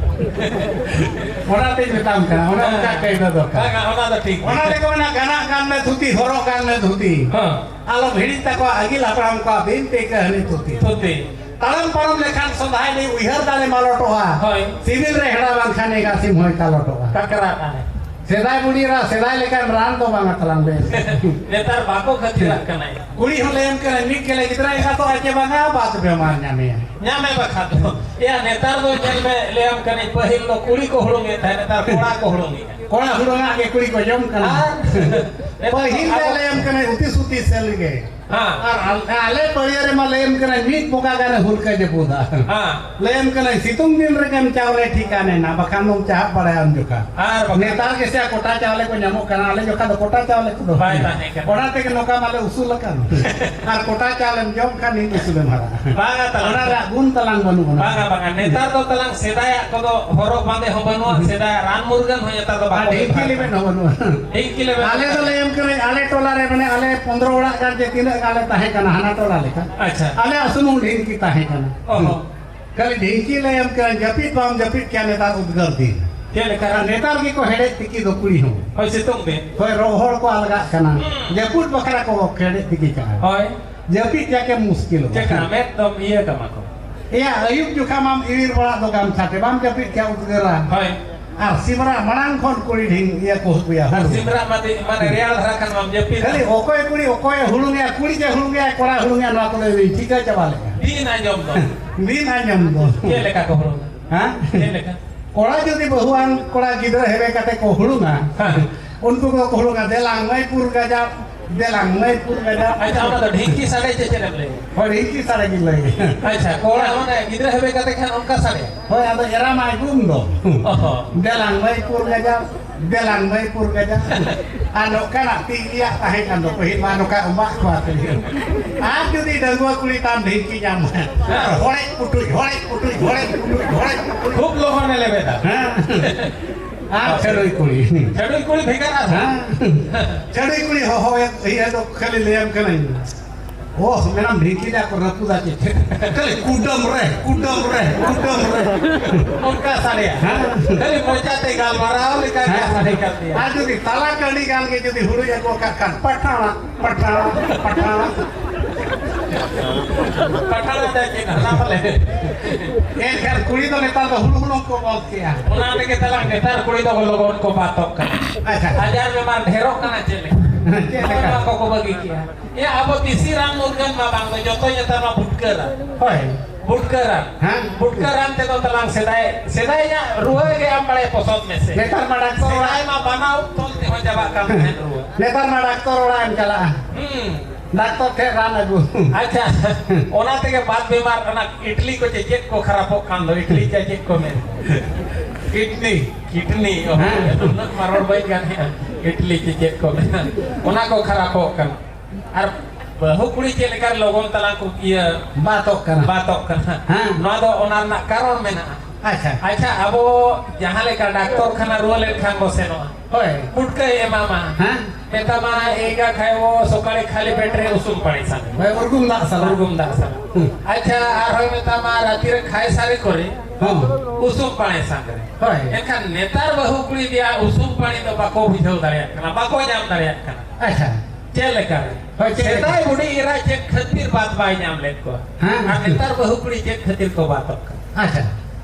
ᱚᱱᱟᱛᱤᱧ ᱢᱮᱛᱟᱢ ᱠᱟᱱᱟ, ᱚᱱᱟ ᱚᱱᱠᱟ ᱦᱮᱸ᱾ ᱠᱟᱭᱫᱟ ᱫᱚᱨᱠᱟᱨ᱾ ᱵᱟᱝᱟ, ᱚᱱᱟ ᱫᱚ ᱴᱷᱤᱠ ᱚᱱᱟ ᱜᱮᱭᱟ᱾ ᱛᱮᱠᱚ ᱢᱮᱱᱟ, ᱜᱟᱱᱟᱜ ᱜᱟᱱ ᱢᱮ ᱫᱷᱩᱛᱤ, ᱦᱚᱨᱚᱜ ᱜᱟᱱ ᱢᱮ ᱫᱷᱩᱛᱤ᱾ ᱦᱮᱸ᱾ ᱟᱞᱚᱢ ᱦᱤᱲᱤᱧ ᱛᱟᱠᱚᱣᱟ ᱟᱹᱜᱤᱞ ᱦᱟᱯᱲᱟᱢ ᱠᱚᱣᱟᱜ ᱵᱤᱱᱛᱤ ᱠᱟᱹᱦᱱᱤ ᱛᱷᱩᱛᱤ᱾ ᱛᱷᱩᱛᱤ᱾ ᱛᱟᱲᱟᱢ ᱯᱟᱨᱚᱢ ᱞᱮᱠᱷᱟᱱ ᱥᱚᱸᱫᱷᱟᱭ ᱱᱤ ᱩᱭᱦᱟᱹᱨ ᱫᱟᱲᱮ ᱢᱟᱞᱚᱴᱚᱜᱼᱟ᱾ ᱦᱳᱭ᱾ ᱥᱤᱵᱤᱞ ᱨᱮ ᱦᱮᱲᱟ ᱵᱟᱝᱠᱷᱟᱱ ᱮᱸᱜᱟ ᱥᱤᱢ ᱦᱚᱸᱭ ᱠᱟᱞᱚᱴᱚᱜᱼᱟ᱾ ᱠᱟᱠᱨᱟᱜ ᱟᱭ᱾ ᱥᱮᱫᱟᱭ ᱵᱩᱰᱷᱤ ᱮᱨᱟ, ᱥᱮᱫᱟᱭ ᱞᱮᱠᱟᱱ ᱨᱟᱱ ᱫᱚ ᱵᱟᱝᱟ ᱛᱟᱞᱟᱝ ᱵᱮᱥ᱾ ᱱᱮᱛᱟᱨ ᱵᱟᱠᱚ ᱠᱷᱟᱹᱛᱤᱨᱟᱜ ᱠᱟᱱᱟ᱾ ᱠᱩᱲᱤ ᱦᱚᱸ ᱞᱟᱹᱭᱟᱢ ᱠᱟᱹᱱᱟᱹᱧ, ᱢᱤᱫ ᱜᱮᱞᱮ ᱜᱤᱫᱽᱨᱟᱹ ᱮᱸᱜᱟᱛᱚᱜᱼᱟ ᱪᱮ ᱵᱟᱝᱟ, ᱵᱟᱥ ᱵᱮᱢᱟᱨ ᱧᱟᱢᱮᱭᱟ᱾ ᱧᱟᱢᱮ ᱵᱟᱠᱷᱟᱱ ᱫᱚ᱾ ᱮᱭᱟ, ᱱᱮᱛᱟᱨ ᱫᱚ ᱧᱮᱞ ᱢᱮ, ᱞᱟᱹᱭᱟᱢ ᱠᱟᱹᱱᱟᱹᱧ, ᱯᱟᱹᱦᱤᱞ ᱫᱚ ᱠᱩᱲᱤ ᱠᱚ ᱦᱩᱲᱩᱝ ᱮᱫ ᱛᱟᱦᱮᱸᱫ, ᱱᱮᱛᱟᱨ ᱠᱚᱲᱟ ᱠᱚ ᱦᱩᱲᱩᱝ ᱮᱫᱼᱟ᱾ ᱠᱚᱲᱟ ᱦᱩᱲᱩᱝᱟᱜ ᱜᱮ ᱠᱩᱲᱤ ᱠᱚ ᱡᱚᱢ ᱠᱟᱱᱟ᱾ ᱟᱨ ᱯᱟᱹᱦᱤᱞ ᱫᱚ ᱟᱵᱚ ᱞᱟᱹᱭᱟᱢ ᱠᱟᱹᱱᱟᱹᱧ, ᱩᱛᱤ ᱥᱩᱛᱤ ᱥᱮᱞ ᱜᱮ᱾ ᱦᱮᱸ᱾ ᱟᱨ ᱟᱞ-, ᱟᱞᱮ ᱯᱟᱹᱲᱤᱭᱟᱹ ᱨᱮᱢᱟ ᱞᱟᱹᱭᱟᱢ ᱠᱟᱹᱱᱟᱹᱧ, ᱢᱤᱫ ᱵᱚᱠᱟ ᱜᱟᱱᱮ ᱦᱩᱞᱠᱟᱹ ᱡᱟᱹᱯᱩᱫᱟ᱾ ᱦᱮᱸ᱾ ᱞᱟᱹᱭᱟᱢ ᱠᱟᱹᱱᱟᱹᱧ, ᱥᱤᱛᱩᱝ ᱫᱤᱱ ᱨᱮᱜᱮᱢ ᱪᱟᱣᱞᱮ ᱴᱷᱤᱠᱟᱱᱮ ᱱᱟ, ᱵᱟᱠᱷᱟᱱ ᱫᱚᱢ ᱪᱟᱦᱟᱵ ᱵᱟᱲᱟᱭᱟ ᱩᱱ ᱡᱚᱠᱷᱟ᱾ ᱟᱨ ᱵᱟᱠᱷᱟᱱ ᱱᱮᱛᱟᱨ ᱜᱮᱥᱮ ᱠᱚᱴᱟ ᱪᱟᱣᱞᱮ ᱠᱚ ᱧᱟᱢᱚᱜ ᱠᱟᱱᱟ, ᱟᱞᱮ ᱡᱚᱠᱷᱟ ᱫᱚ ᱠᱚᱴᱟ ᱪᱟᱣᱞᱮ ᱠᱚᱫᱚ ᱵᱟᱭ ᱛᱟᱦᱮᱸ ᱠᱟᱱᱟ᱾ ᱚᱱᱟ ᱛᱮᱜᱮ ᱱᱚᱝᱠᱟ ᱢᱟᱞᱮ ᱩᱥᱩᱞ ᱟᱠᱟᱱ᱾ ᱟᱨ ᱠᱚᱴᱟ ᱪᱟᱣᱞᱮᱢ ᱡᱚᱢ ᱠᱷᱟᱱ ᱱᱤᱛ ᱩᱥᱩᱞᱮᱢ ᱦᱟᱨᱟᱜᱼᱟ᱾ ᱵᱟᱝᱟ ᱛᱟᱞᱟᱝ᱾ ᱚᱱᱟ ᱨᱮᱭᱟᱜ ᱜᱩᱱ ᱛᱟᱞᱟᱝ ᱵᱟᱹᱱᱩᱜ ᱟᱱᱟ᱾ ᱵᱟᱝᱟ, ᱵᱟᱝᱟ, ᱱᱮᱛᱟᱨ ᱫᱚ ᱛᱟᱞᱟᱝ ᱥᱮᱫᱟᱭᱟᱜ ᱠᱚᱫᱚ ᱦᱚᱨᱚᱜ ᱵᱟᱸᱫᱮ ᱦᱚᱸ ᱵᱟᱹᱱᱩᱜᱼᱟ, ᱥᱮᱫᱟᱭᱟᱜ ᱨᱟᱱ ᱢᱩᱨᱜᱟᱹᱱ ᱦᱚᱸ ᱱᱮᱛᱟᱨ ᱫᱚ ᱟᱨ ᱵᱟᱠᱚ ᱰᱷᱤᱝᱠᱤ ᱵᱮᱵᱷᱟᱨ ᱞᱮᱵᱮᱫ ᱮᱫᱟ᱾ ᱦᱚᱸ ᱵᱟᱹᱱᱩᱜᱼᱟ᱾ ᱰᱷᱤᱝᱠᱤ ᱞᱮᱵᱮᱫ ᱟᱞᱮ ᱫᱚ ᱞᱟᱹᱭᱟᱢ ᱠᱟᱹᱱᱟᱹᱧ, ᱟᱞᱮ ᱴᱚᱞᱟ ᱨᱮ ᱢᱟᱱᱮ ᱟᱞᱮ ᱯᱚᱱᱫᱽᱨᱚ ᱚᱲᱟᱜ ᱜᱟᱱ ᱡᱮ ᱛᱤᱱᱟᱹᱜ ᱜᱟᱱ ᱞᱮ ᱛᱟᱦᱮᱸ ᱠᱟᱱᱟ, ᱦᱟᱱᱟ ᱴᱚᱞᱟ ᱞᱮᱠᱟ᱾ ᱟᱪᱪᱷᱟ᱾ ᱟᱞᱮᱭᱟᱜ ᱥᱩᱢᱩᱝ ᱰᱷᱤᱝᱠᱤ ᱛᱟᱦᱮᱸ ᱠᱟᱱᱟ᱾ ᱚ ᱦᱚᱸ᱾ ᱠᱷᱟᱹᱞᱤ ᱰᱷᱤᱝᱠᱤ ᱞᱟᱹᱭᱟᱢ ᱠᱟᱹᱱᱟᱹᱧ, ᱡᱟᱹᱯᱤᱫ ᱵᱟᱢ ᱡᱟᱹᱯᱤᱫ ᱠᱮᱭᱟ ᱱᱮᱛᱟᱨ ᱩᱫᱽᱜᱟᱹᱨ ᱫᱤᱱ᱾ ᱪᱮᱫ ᱞᱮᱠᱟ? ᱟᱨ ᱱᱮᱛᱟᱨ ᱜᱮᱠᱚ ᱦᱮᱰᱮᱡ ᱛᱤᱠᱤ ᱫᱚ ᱠᱩᱲᱤ ᱦᱚᱸ᱾ ᱦᱳᱭ, ᱥᱤᱛᱩᱝ ᱫᱤᱱ᱾ ᱦᱳᱭ, ᱨᱚᱦᱚᱲ ᱠᱚ ᱟᱞᱜᱟᱜ ᱠᱟᱱᱟ᱾ ᱦᱩᱸ᱾ ᱡᱟᱹᱯᱩᱫ ᱵᱟᱠᱷᱨᱟ ᱠᱚ ᱦᱮᱰᱮᱡ ᱛᱤᱠᱤ ᱠᱟᱜᱼᱟ᱾ ᱦᱳᱭ᱾ ᱡᱟᱹᱯᱤᱫ ᱡᱟᱠᱮ ᱢᱩᱥᱠᱤᱞᱚᱜᱼᱟ᱾ ᱪᱮᱠᱟ ᱢᱮᱫ ᱫᱚᱢ ᱤᱭᱟᱹ ᱠᱟᱢᱟ ᱠᱚ? ᱮᱭᱟ, ᱟᱹᱭᱩᱵ ᱡᱚᱠᱷᱟ ᱢᱟᱢ ᱤᱣᱤᱨ ᱵᱟᱲᱟᱜ ᱫᱚ ᱜᱟᱢᱪᱷᱟ ᱛᱮ, ᱵᱟᱢ ᱡᱟᱹᱯᱤᱫ ᱠᱮᱭᱟ ᱩᱫᱽᱜᱟᱹᱨᱟ᱾ ᱦᱳᱭ᱾ ᱟᱨ ᱥᱤᱢᱨᱟᱜ ᱢᱟᱲᱟᱝ ᱠᱷᱚᱱ ᱠᱩᱲᱤ ᱰᱷᱤᱝ ᱤᱭᱟᱹ ᱠᱚ ᱦᱩᱭᱩᱜᱼᱟ, ᱟᱨ ᱦᱩᱲᱩ᱾ ᱥᱤᱢᱨᱟᱜ ᱢᱟ ᱫᱤ-, ᱢᱟᱱᱮ ᱨᱮᱭᱟᱲ ᱫᱷᱟᱨᱟ ᱠᱷᱟᱱ ᱢᱟᱢ ᱡᱟᱹᱯᱤᱫᱟ᱾ ᱠᱷᱟᱹᱞᱤ ᱚᱠᱚᱭ ᱠᱩᱲᱤ ᱚᱠᱚᱭᱮ ᱦᱩᱲᱩᱝᱮᱜᱼᱟ, ᱠᱩᱲᱤ ᱜᱮ ᱦᱩᱲᱩᱝᱮᱜᱼᱟᱭ, ᱠᱚᱲᱟ ᱦᱩᱲᱩᱝᱮᱜᱼᱟ, ᱱᱚᱣᱟ ᱠᱚᱫᱚ ᱤᱧ ᱴᱷᱤᱠᱟᱹ ᱪᱟᱵᱟ ᱞᱮᱫᱼᱟ᱾ ᱵᱤᱱ ᱟᱸᱡᱚᱢ ᱫᱚ᱾ ᱵᱤᱱ ᱟᱸᱡᱚᱢ ᱫᱚ᱾ ᱪᱮᱫ ᱞᱮᱠᱟ ᱠᱚ ᱦᱩᱲᱩᱝᱟ? ᱦᱮᱸ? ᱪᱮᱫ ᱞᱮᱠᱟ? ᱠᱚᱲᱟ ᱡᱩᱫᱤ ᱵᱟᱹᱦᱩᱣᱟᱱ ᱠᱚᱲᱟ ᱜᱤᱫᱽᱨᱟᱹ ᱦᱮᱵᱮ ᱠᱟᱛᱮ ᱠᱚ ᱦᱩᱲᱩᱝᱟ, ᱦᱮᱸ᱾ ᱩᱱᱠᱩ ᱠᱚ ᱦᱩᱲᱩᱝᱟ, "ᱫᱮᱞᱟᱝ ᱢᱟᱹᱭᱯᱩᱨ ᱜᱟᱡᱟᱲ, ᱫᱮᱞᱟᱝ ᱢᱟᱹᱭᱯᱩᱨ ᱜᱟᱡᱟᱲ᱾" ᱟᱪᱪᱷᱟ, ᱚᱱᱟ ᱫᱚ ᱰᱷᱤᱝᱠᱤ ᱥᱟᱰᱮ ᱪᱮ ᱪᱮᱫ ᱮᱢ ᱞᱟᱹᱭ? ᱦᱳᱭ, ᱰᱷᱤᱝᱠᱤ ᱥᱟᱰᱮ ᱜᱮ ᱞᱟᱹᱭ᱾ ᱟᱪᱪᱷᱟ, ᱠᱚᱲᱟ ᱢᱟᱱᱮ ᱜᱤᱫᱽᱨᱟᱹ ᱦᱮᱵᱮ ᱠᱟᱛᱮ ᱠᱷᱟᱱ ᱚᱱᱠᱟ ᱥᱟᱰᱮ? ᱦᱳᱭ, ᱟᱫᱚ ᱮᱨᱟ ᱢᱟᱭ ᱜᱩᱢ ᱫᱚ᱾ ᱚ ᱦᱚᱸ᱾ "ᱫᱮᱞᱟᱝ ᱢᱟᱹᱭᱯᱩᱨ ᱜᱟᱡᱟᱲ, ᱫᱮᱞᱟᱝ ᱢᱟᱹᱭᱯᱩᱨ ᱜᱟᱡᱟᱲ᱾ ᱟᱨ ᱱᱚᱝᱠᱟᱱᱟᱜ ᱛᱤ ᱨᱮᱭᱟᱜ ᱛᱟᱦᱮᱸ ᱠᱟᱱ ᱫᱚ ᱯᱟᱹᱦᱤᱞ ᱢᱟ ᱱᱚᱝᱠᱟ ᱚᱢᱟᱜ ᱠᱚᱣᱟ ᱠᱚ᱾ ᱟᱨ ᱡᱩᱫᱤ ᱰᱟᱺᱜᱩᱣᱟᱹ ᱠᱩᱲᱤ ᱛᱟᱢ ᱰᱷᱤᱝᱠᱤ ᱧᱟᱢ ᱢᱟ, ᱦᱚᱲᱮᱡ ᱯᱩᱴᱩᱡ, ᱦᱚᱲᱮᱡ ᱯᱩᱴᱩᱡ, ᱦᱚᱲᱮᱡ ᱯᱩᱴᱩᱡ, ᱦᱚᱲᱮᱡ ᱯᱩᱴᱩᱡ᱾ ᱠᱷᱩᱵ ᱞᱚᱜᱚᱱᱮ ᱞᱮᱵᱮᱫᱟ᱾ ᱦᱮᱸ᱾ ᱟᱨ ᱪᱷᱟᱹᱰᱩᱭ ᱠᱩᱲᱤ᱾ ᱪᱷᱟᱹᱰᱩᱭ ᱠᱩᱲᱤ ᱵᱷᱮᱜᱟᱨ ᱟᱨᱦᱚᱸ᱾ ᱦᱮᱸ᱾ ᱪᱷᱟᱹᱰᱩᱭ ᱠᱩᱲᱤ ᱦᱚᱦᱚᱭᱮᱫ ᱤᱭᱟᱹ ᱫᱚ ᱠᱷᱟᱹᱞᱤ ᱞᱟᱹᱭᱟᱢ ᱠᱟᱹᱱᱟᱹᱧ᱾ ᱳᱦ, ᱢᱮᱱᱟᱢ ᱰᱷᱤᱝᱠᱤ ᱨᱮᱭᱟᱜ ᱠᱚ ᱨᱟᱹᱯᱩᱫᱟ ᱪᱮᱫ? ᱠᱷᱟᱹᱞᱤ ᱠᱩᱰᱟᱹᱢ ᱨᱮ, ᱠᱩᱰᱟᱹᱢ ᱨᱮ, ᱠᱩᱰᱟᱹᱢ ᱨᱮ᱾ ᱚᱱᱠᱟ ᱥᱟᱰᱮᱭᱟ᱾ ᱦᱮᱸ᱾ ᱠᱷᱟᱹᱞᱤ ᱢᱚᱪᱟᱛᱮ ᱜᱟᱞᱢᱟᱨᱟᱣ ᱞᱮᱠᱟ ᱜᱮ ᱦᱮᱸ᱾ ᱥᱟᱰᱮ ᱠᱟᱱ ᱜᱮᱭᱟ᱾ ᱟᱨ ᱡᱩᱫᱤ ᱛᱟᱞᱟ ᱴᱟᱺᱰᱤ ᱜᱟᱱ ᱜᱮ ᱡᱩᱫᱤ ᱦᱩᱲᱩᱭ ᱟᱹᱜᱩ ᱟᱠᱟᱫ ᱠᱷᱟᱱ, ᱯᱟᱴᱷᱟᱲᱟ, ᱯᱟᱴᱷᱟᱲᱟ, ᱯᱟᱴᱷᱟᱲᱟ᱾ ᱯᱟᱴᱷᱟᱲᱟ ᱫᱚ ᱪᱮᱫ ᱦᱟᱱᱟ ᱯᱟᱞᱮ? ᱮᱱᱠᱷᱟᱱ ᱠᱩᱲᱤ ᱫᱚ ᱱᱮᱛᱟᱨ ᱫᱚ ᱦᱩᱲᱩ ᱦᱩᱲᱩᱝ ᱠᱚ ᱵᱚᱞ ᱠᱮᱜᱼᱟ᱾ ᱚᱱᱟ ᱛᱮᱜᱮ ᱛᱟᱞᱟᱝ ᱱᱮᱛᱟᱨ ᱠᱩᱲᱤ ᱫᱚ ᱞᱚᱜᱚᱱ ᱠᱚ ᱵᱟᱛᱚᱜ ᱠᱟᱱᱟ᱾ ᱟᱪᱪᱷᱟ᱾ ᱟᱡᱟᱨ ᱵᱮᱢᱟᱨ ᱰᱷᱮᱨᱚᱜ ᱠᱟᱱᱟ ᱪᱮᱫ ᱞᱮᱠᱟ? ᱪᱮᱫ ᱞᱮᱠᱟ? ᱱᱚᱣᱟ ᱠᱚᱠᱚ ᱵᱟᱹᱜᱤ ᱠᱮᱜᱼᱟ᱾ ᱮ, ᱟᱵᱚ ᱫᱮᱥᱤ ᱨᱟᱱ ᱢᱩᱨᱜᱟᱹᱱ ᱢᱟ ᱵᱟᱝ ᱫᱚ, ᱡᱚᱛᱚ ᱱᱮᱛᱟᱨ ᱢᱟ ᱵᱩᱴᱠᱟᱹ ᱨᱟᱱ᱾ ᱦᱳᱭ᱾ ᱵᱩᱴᱠᱟᱹ ᱨᱟᱱ᱾ ᱦᱮᱸ᱾ ᱵᱩᱴᱠᱟᱹ ᱨᱟᱱ ᱛᱮᱫᱚ ᱛᱟᱞᱟᱝ ᱥᱮᱫᱟᱭ, ᱥᱮᱫᱟᱭᱟᱜ ᱨᱩᱣᱟᱹ ᱜᱮ ᱟᱢ ᱵᱟᱲᱟᱭ ᱯᱚᱥᱚᱸᱫ ᱢᱮᱥᱮ᱾ ᱱᱮᱛᱟᱨ ᱢᱟ ᱰᱟᱠᱛᱚᱨ ᱚᱲᱟᱜ᱾ ᱥᱮᱫᱟᱭ ᱢᱟ ᱵᱟᱱᱟᱣ ᱛᱚᱞ ᱛᱮᱦᱚᱸ ᱪᱟᱵᱟᱜ ᱠᱟᱱ ᱛᱟᱦᱮᱸᱫ ᱨᱩᱣᱟᱹ᱾ ᱱᱮᱛᱟᱨ ᱢᱟ ᱰᱟᱠᱛᱚᱨ ᱚᱲᱟᱜ ᱮᱢ ᱪᱟᱞᱟᱜᱼᱟ᱾ ᱦᱩᱸ᱾ ᱰᱟᱠᱛᱚᱨ ᱴᱷᱮᱱ ᱨᱟᱱ ᱟᱹᱜᱩ᱾ ᱟᱪᱪᱷᱟ, ᱚᱱᱟ ᱛᱮᱜᱮ ᱵᱟᱫ ᱵᱮᱢᱟᱨ ᱚᱱᱟ ᱤᱰᱞᱤ ᱠᱚ ᱪᱮ ᱪᱮᱫ ᱠᱚ ᱠᱷᱟᱨᱟᱯᱚᱜ ᱠᱟᱱ ᱫᱚ, ᱤᱰᱞᱤ ᱪᱮ ᱪᱮᱫ ᱠᱚ ᱢᱮᱱ? ᱠᱤᱰᱱᱤ᱾ ᱠᱤᱰᱱᱤ, ᱚ, ᱦᱮᱸ᱾ ᱩᱱᱟᱹᱜ ᱢᱟ ᱨᱚᱲ ᱵᱟᱹᱧ ᱜᱟᱱᱮᱜᱼᱟ᱾ ᱤᱰᱞᱤ ᱪᱮ ᱪᱮᱫ ᱠᱚ ᱢᱮᱱᱟ, ᱚᱱᱟ ᱠᱚ ᱠᱷᱟᱨᱟᱯᱚᱜ ᱠᱟᱱᱟ᱾ ᱟᱨ ᱵᱟᱹᱦᱩ ᱠᱩᱲᱤ ᱪᱮᱫ ᱞᱮᱠᱟ ᱞᱚᱜᱚᱱ ᱛᱟᱞᱟᱝ ᱠᱚ ᱤᱭᱟᱹ ᱵᱟᱛᱚᱜ ᱠᱟᱱᱟ᱾ ᱵᱟᱛᱚᱜ ᱠᱟᱱᱟ᱾ ᱦᱮᱸ᱾ ᱱᱚᱣᱟ ᱫᱚ ᱚᱱᱟ ᱨᱮᱱᱟᱜ ᱠᱟᱨᱚᱱ ᱢᱮᱱᱟᱜᱼᱟ᱾ ᱟᱪᱪᱷᱟ᱾ ᱟᱪᱪᱷᱟ, ᱟᱵᱚ ᱡᱟᱦᱟᱸ ᱞᱮᱠᱟ ᱰᱟᱠᱛᱚᱨ ᱠᱷᱟᱱᱟ ᱨᱩᱣᱟᱹ ᱞᱮᱱᱠᱷᱟᱱ ᱵᱚ ᱥᱮᱱᱚᱜᱼᱟ᱾ ᱦᱳᱭ᱾ ᱯᱩᱴᱠᱟᱹᱭ ᱮᱢᱟᱢᱟ᱾ ᱦᱮᱸ᱾ ᱢᱮᱛᱟᱢᱟ, "ᱮᱸᱜᱟ ᱠᱷᱟᱭ ᱵᱚ ᱥᱚᱠᱟᱞᱮ ᱠᱷᱟᱹᱞᱤ ᱯᱮᱴ ᱨᱮ ᱩᱥᱩᱢ ᱯᱟᱲᱮ ᱥᱟᱱᱟ᱾" ᱦᱳᱭ, ᱩᱨᱜᱩᱢ ᱫᱟᱜ ᱥᱟᱞᱟᱜ᱾ ᱩᱨᱜᱩᱢ ᱫᱟᱜ ᱥᱟᱞᱟᱜ᱾ ᱦᱩᱸ᱾ ᱟᱪᱪᱷᱟ, ᱟᱨᱦᱚᱸᱭ ᱢᱮᱛᱟᱢᱟ, "ᱨᱟᱛᱤ ᱨᱮ ᱠᱷᱟᱭ ᱥᱟᱨᱮ ᱠᱚᱨᱮ ᱦᱚᱸ᱾ ᱩᱥᱩᱢ ᱯᱟᱲᱮ ᱥᱟᱱ ᱨᱮ᱾" ᱦᱳᱭ᱾ ᱮᱱᱠᱷᱟᱱ ᱱᱮᱛᱟᱨ ᱵᱟᱹᱦᱩ ᱠᱩᱲᱤ ᱨᱮᱭᱟᱜ ᱩᱥᱩᱢ ᱯᱟᱲᱮ ᱫᱚ ᱵᱟᱠᱚ ᱵᱩᱡᱷᱟᱹᱣ ᱫᱟᱲᱮᱭᱟᱜ ᱠᱟᱱᱟ, ᱵᱟᱠᱚ ᱧᱟᱢ ᱫᱟᱲᱮᱭᱟᱜ ᱠᱟᱱᱟ᱾ ᱟᱪᱪᱷᱟ᱾ ᱪᱮᱫ ᱞᱮᱠᱟ ᱨᱮ? ᱦᱳᱭ, ᱪᱮᱫ ᱞᱮᱠᱟ? ᱥᱮᱫᱟᱭ ᱵᱩᱰᱷᱤ ᱮᱨᱟ ᱪᱮᱫ ᱠᱷᱟᱹᱛᱤᱨ ᱵᱟᱫ ᱵᱟᱭ ᱧᱟᱢ ᱞᱮᱫ ᱠᱚᱣᱟ? ᱦᱮᱸ᱾ ᱟᱨ ᱱᱮᱛᱟᱨ ᱵᱟᱹᱦᱩ ᱠᱩᱲᱤ ᱪᱮᱫ ᱠᱷᱟᱹᱛᱤᱨ ᱠᱚ ᱵᱟᱫᱚᱜ ᱠᱟᱱᱟ? ᱟᱪᱪᱷᱟ᱾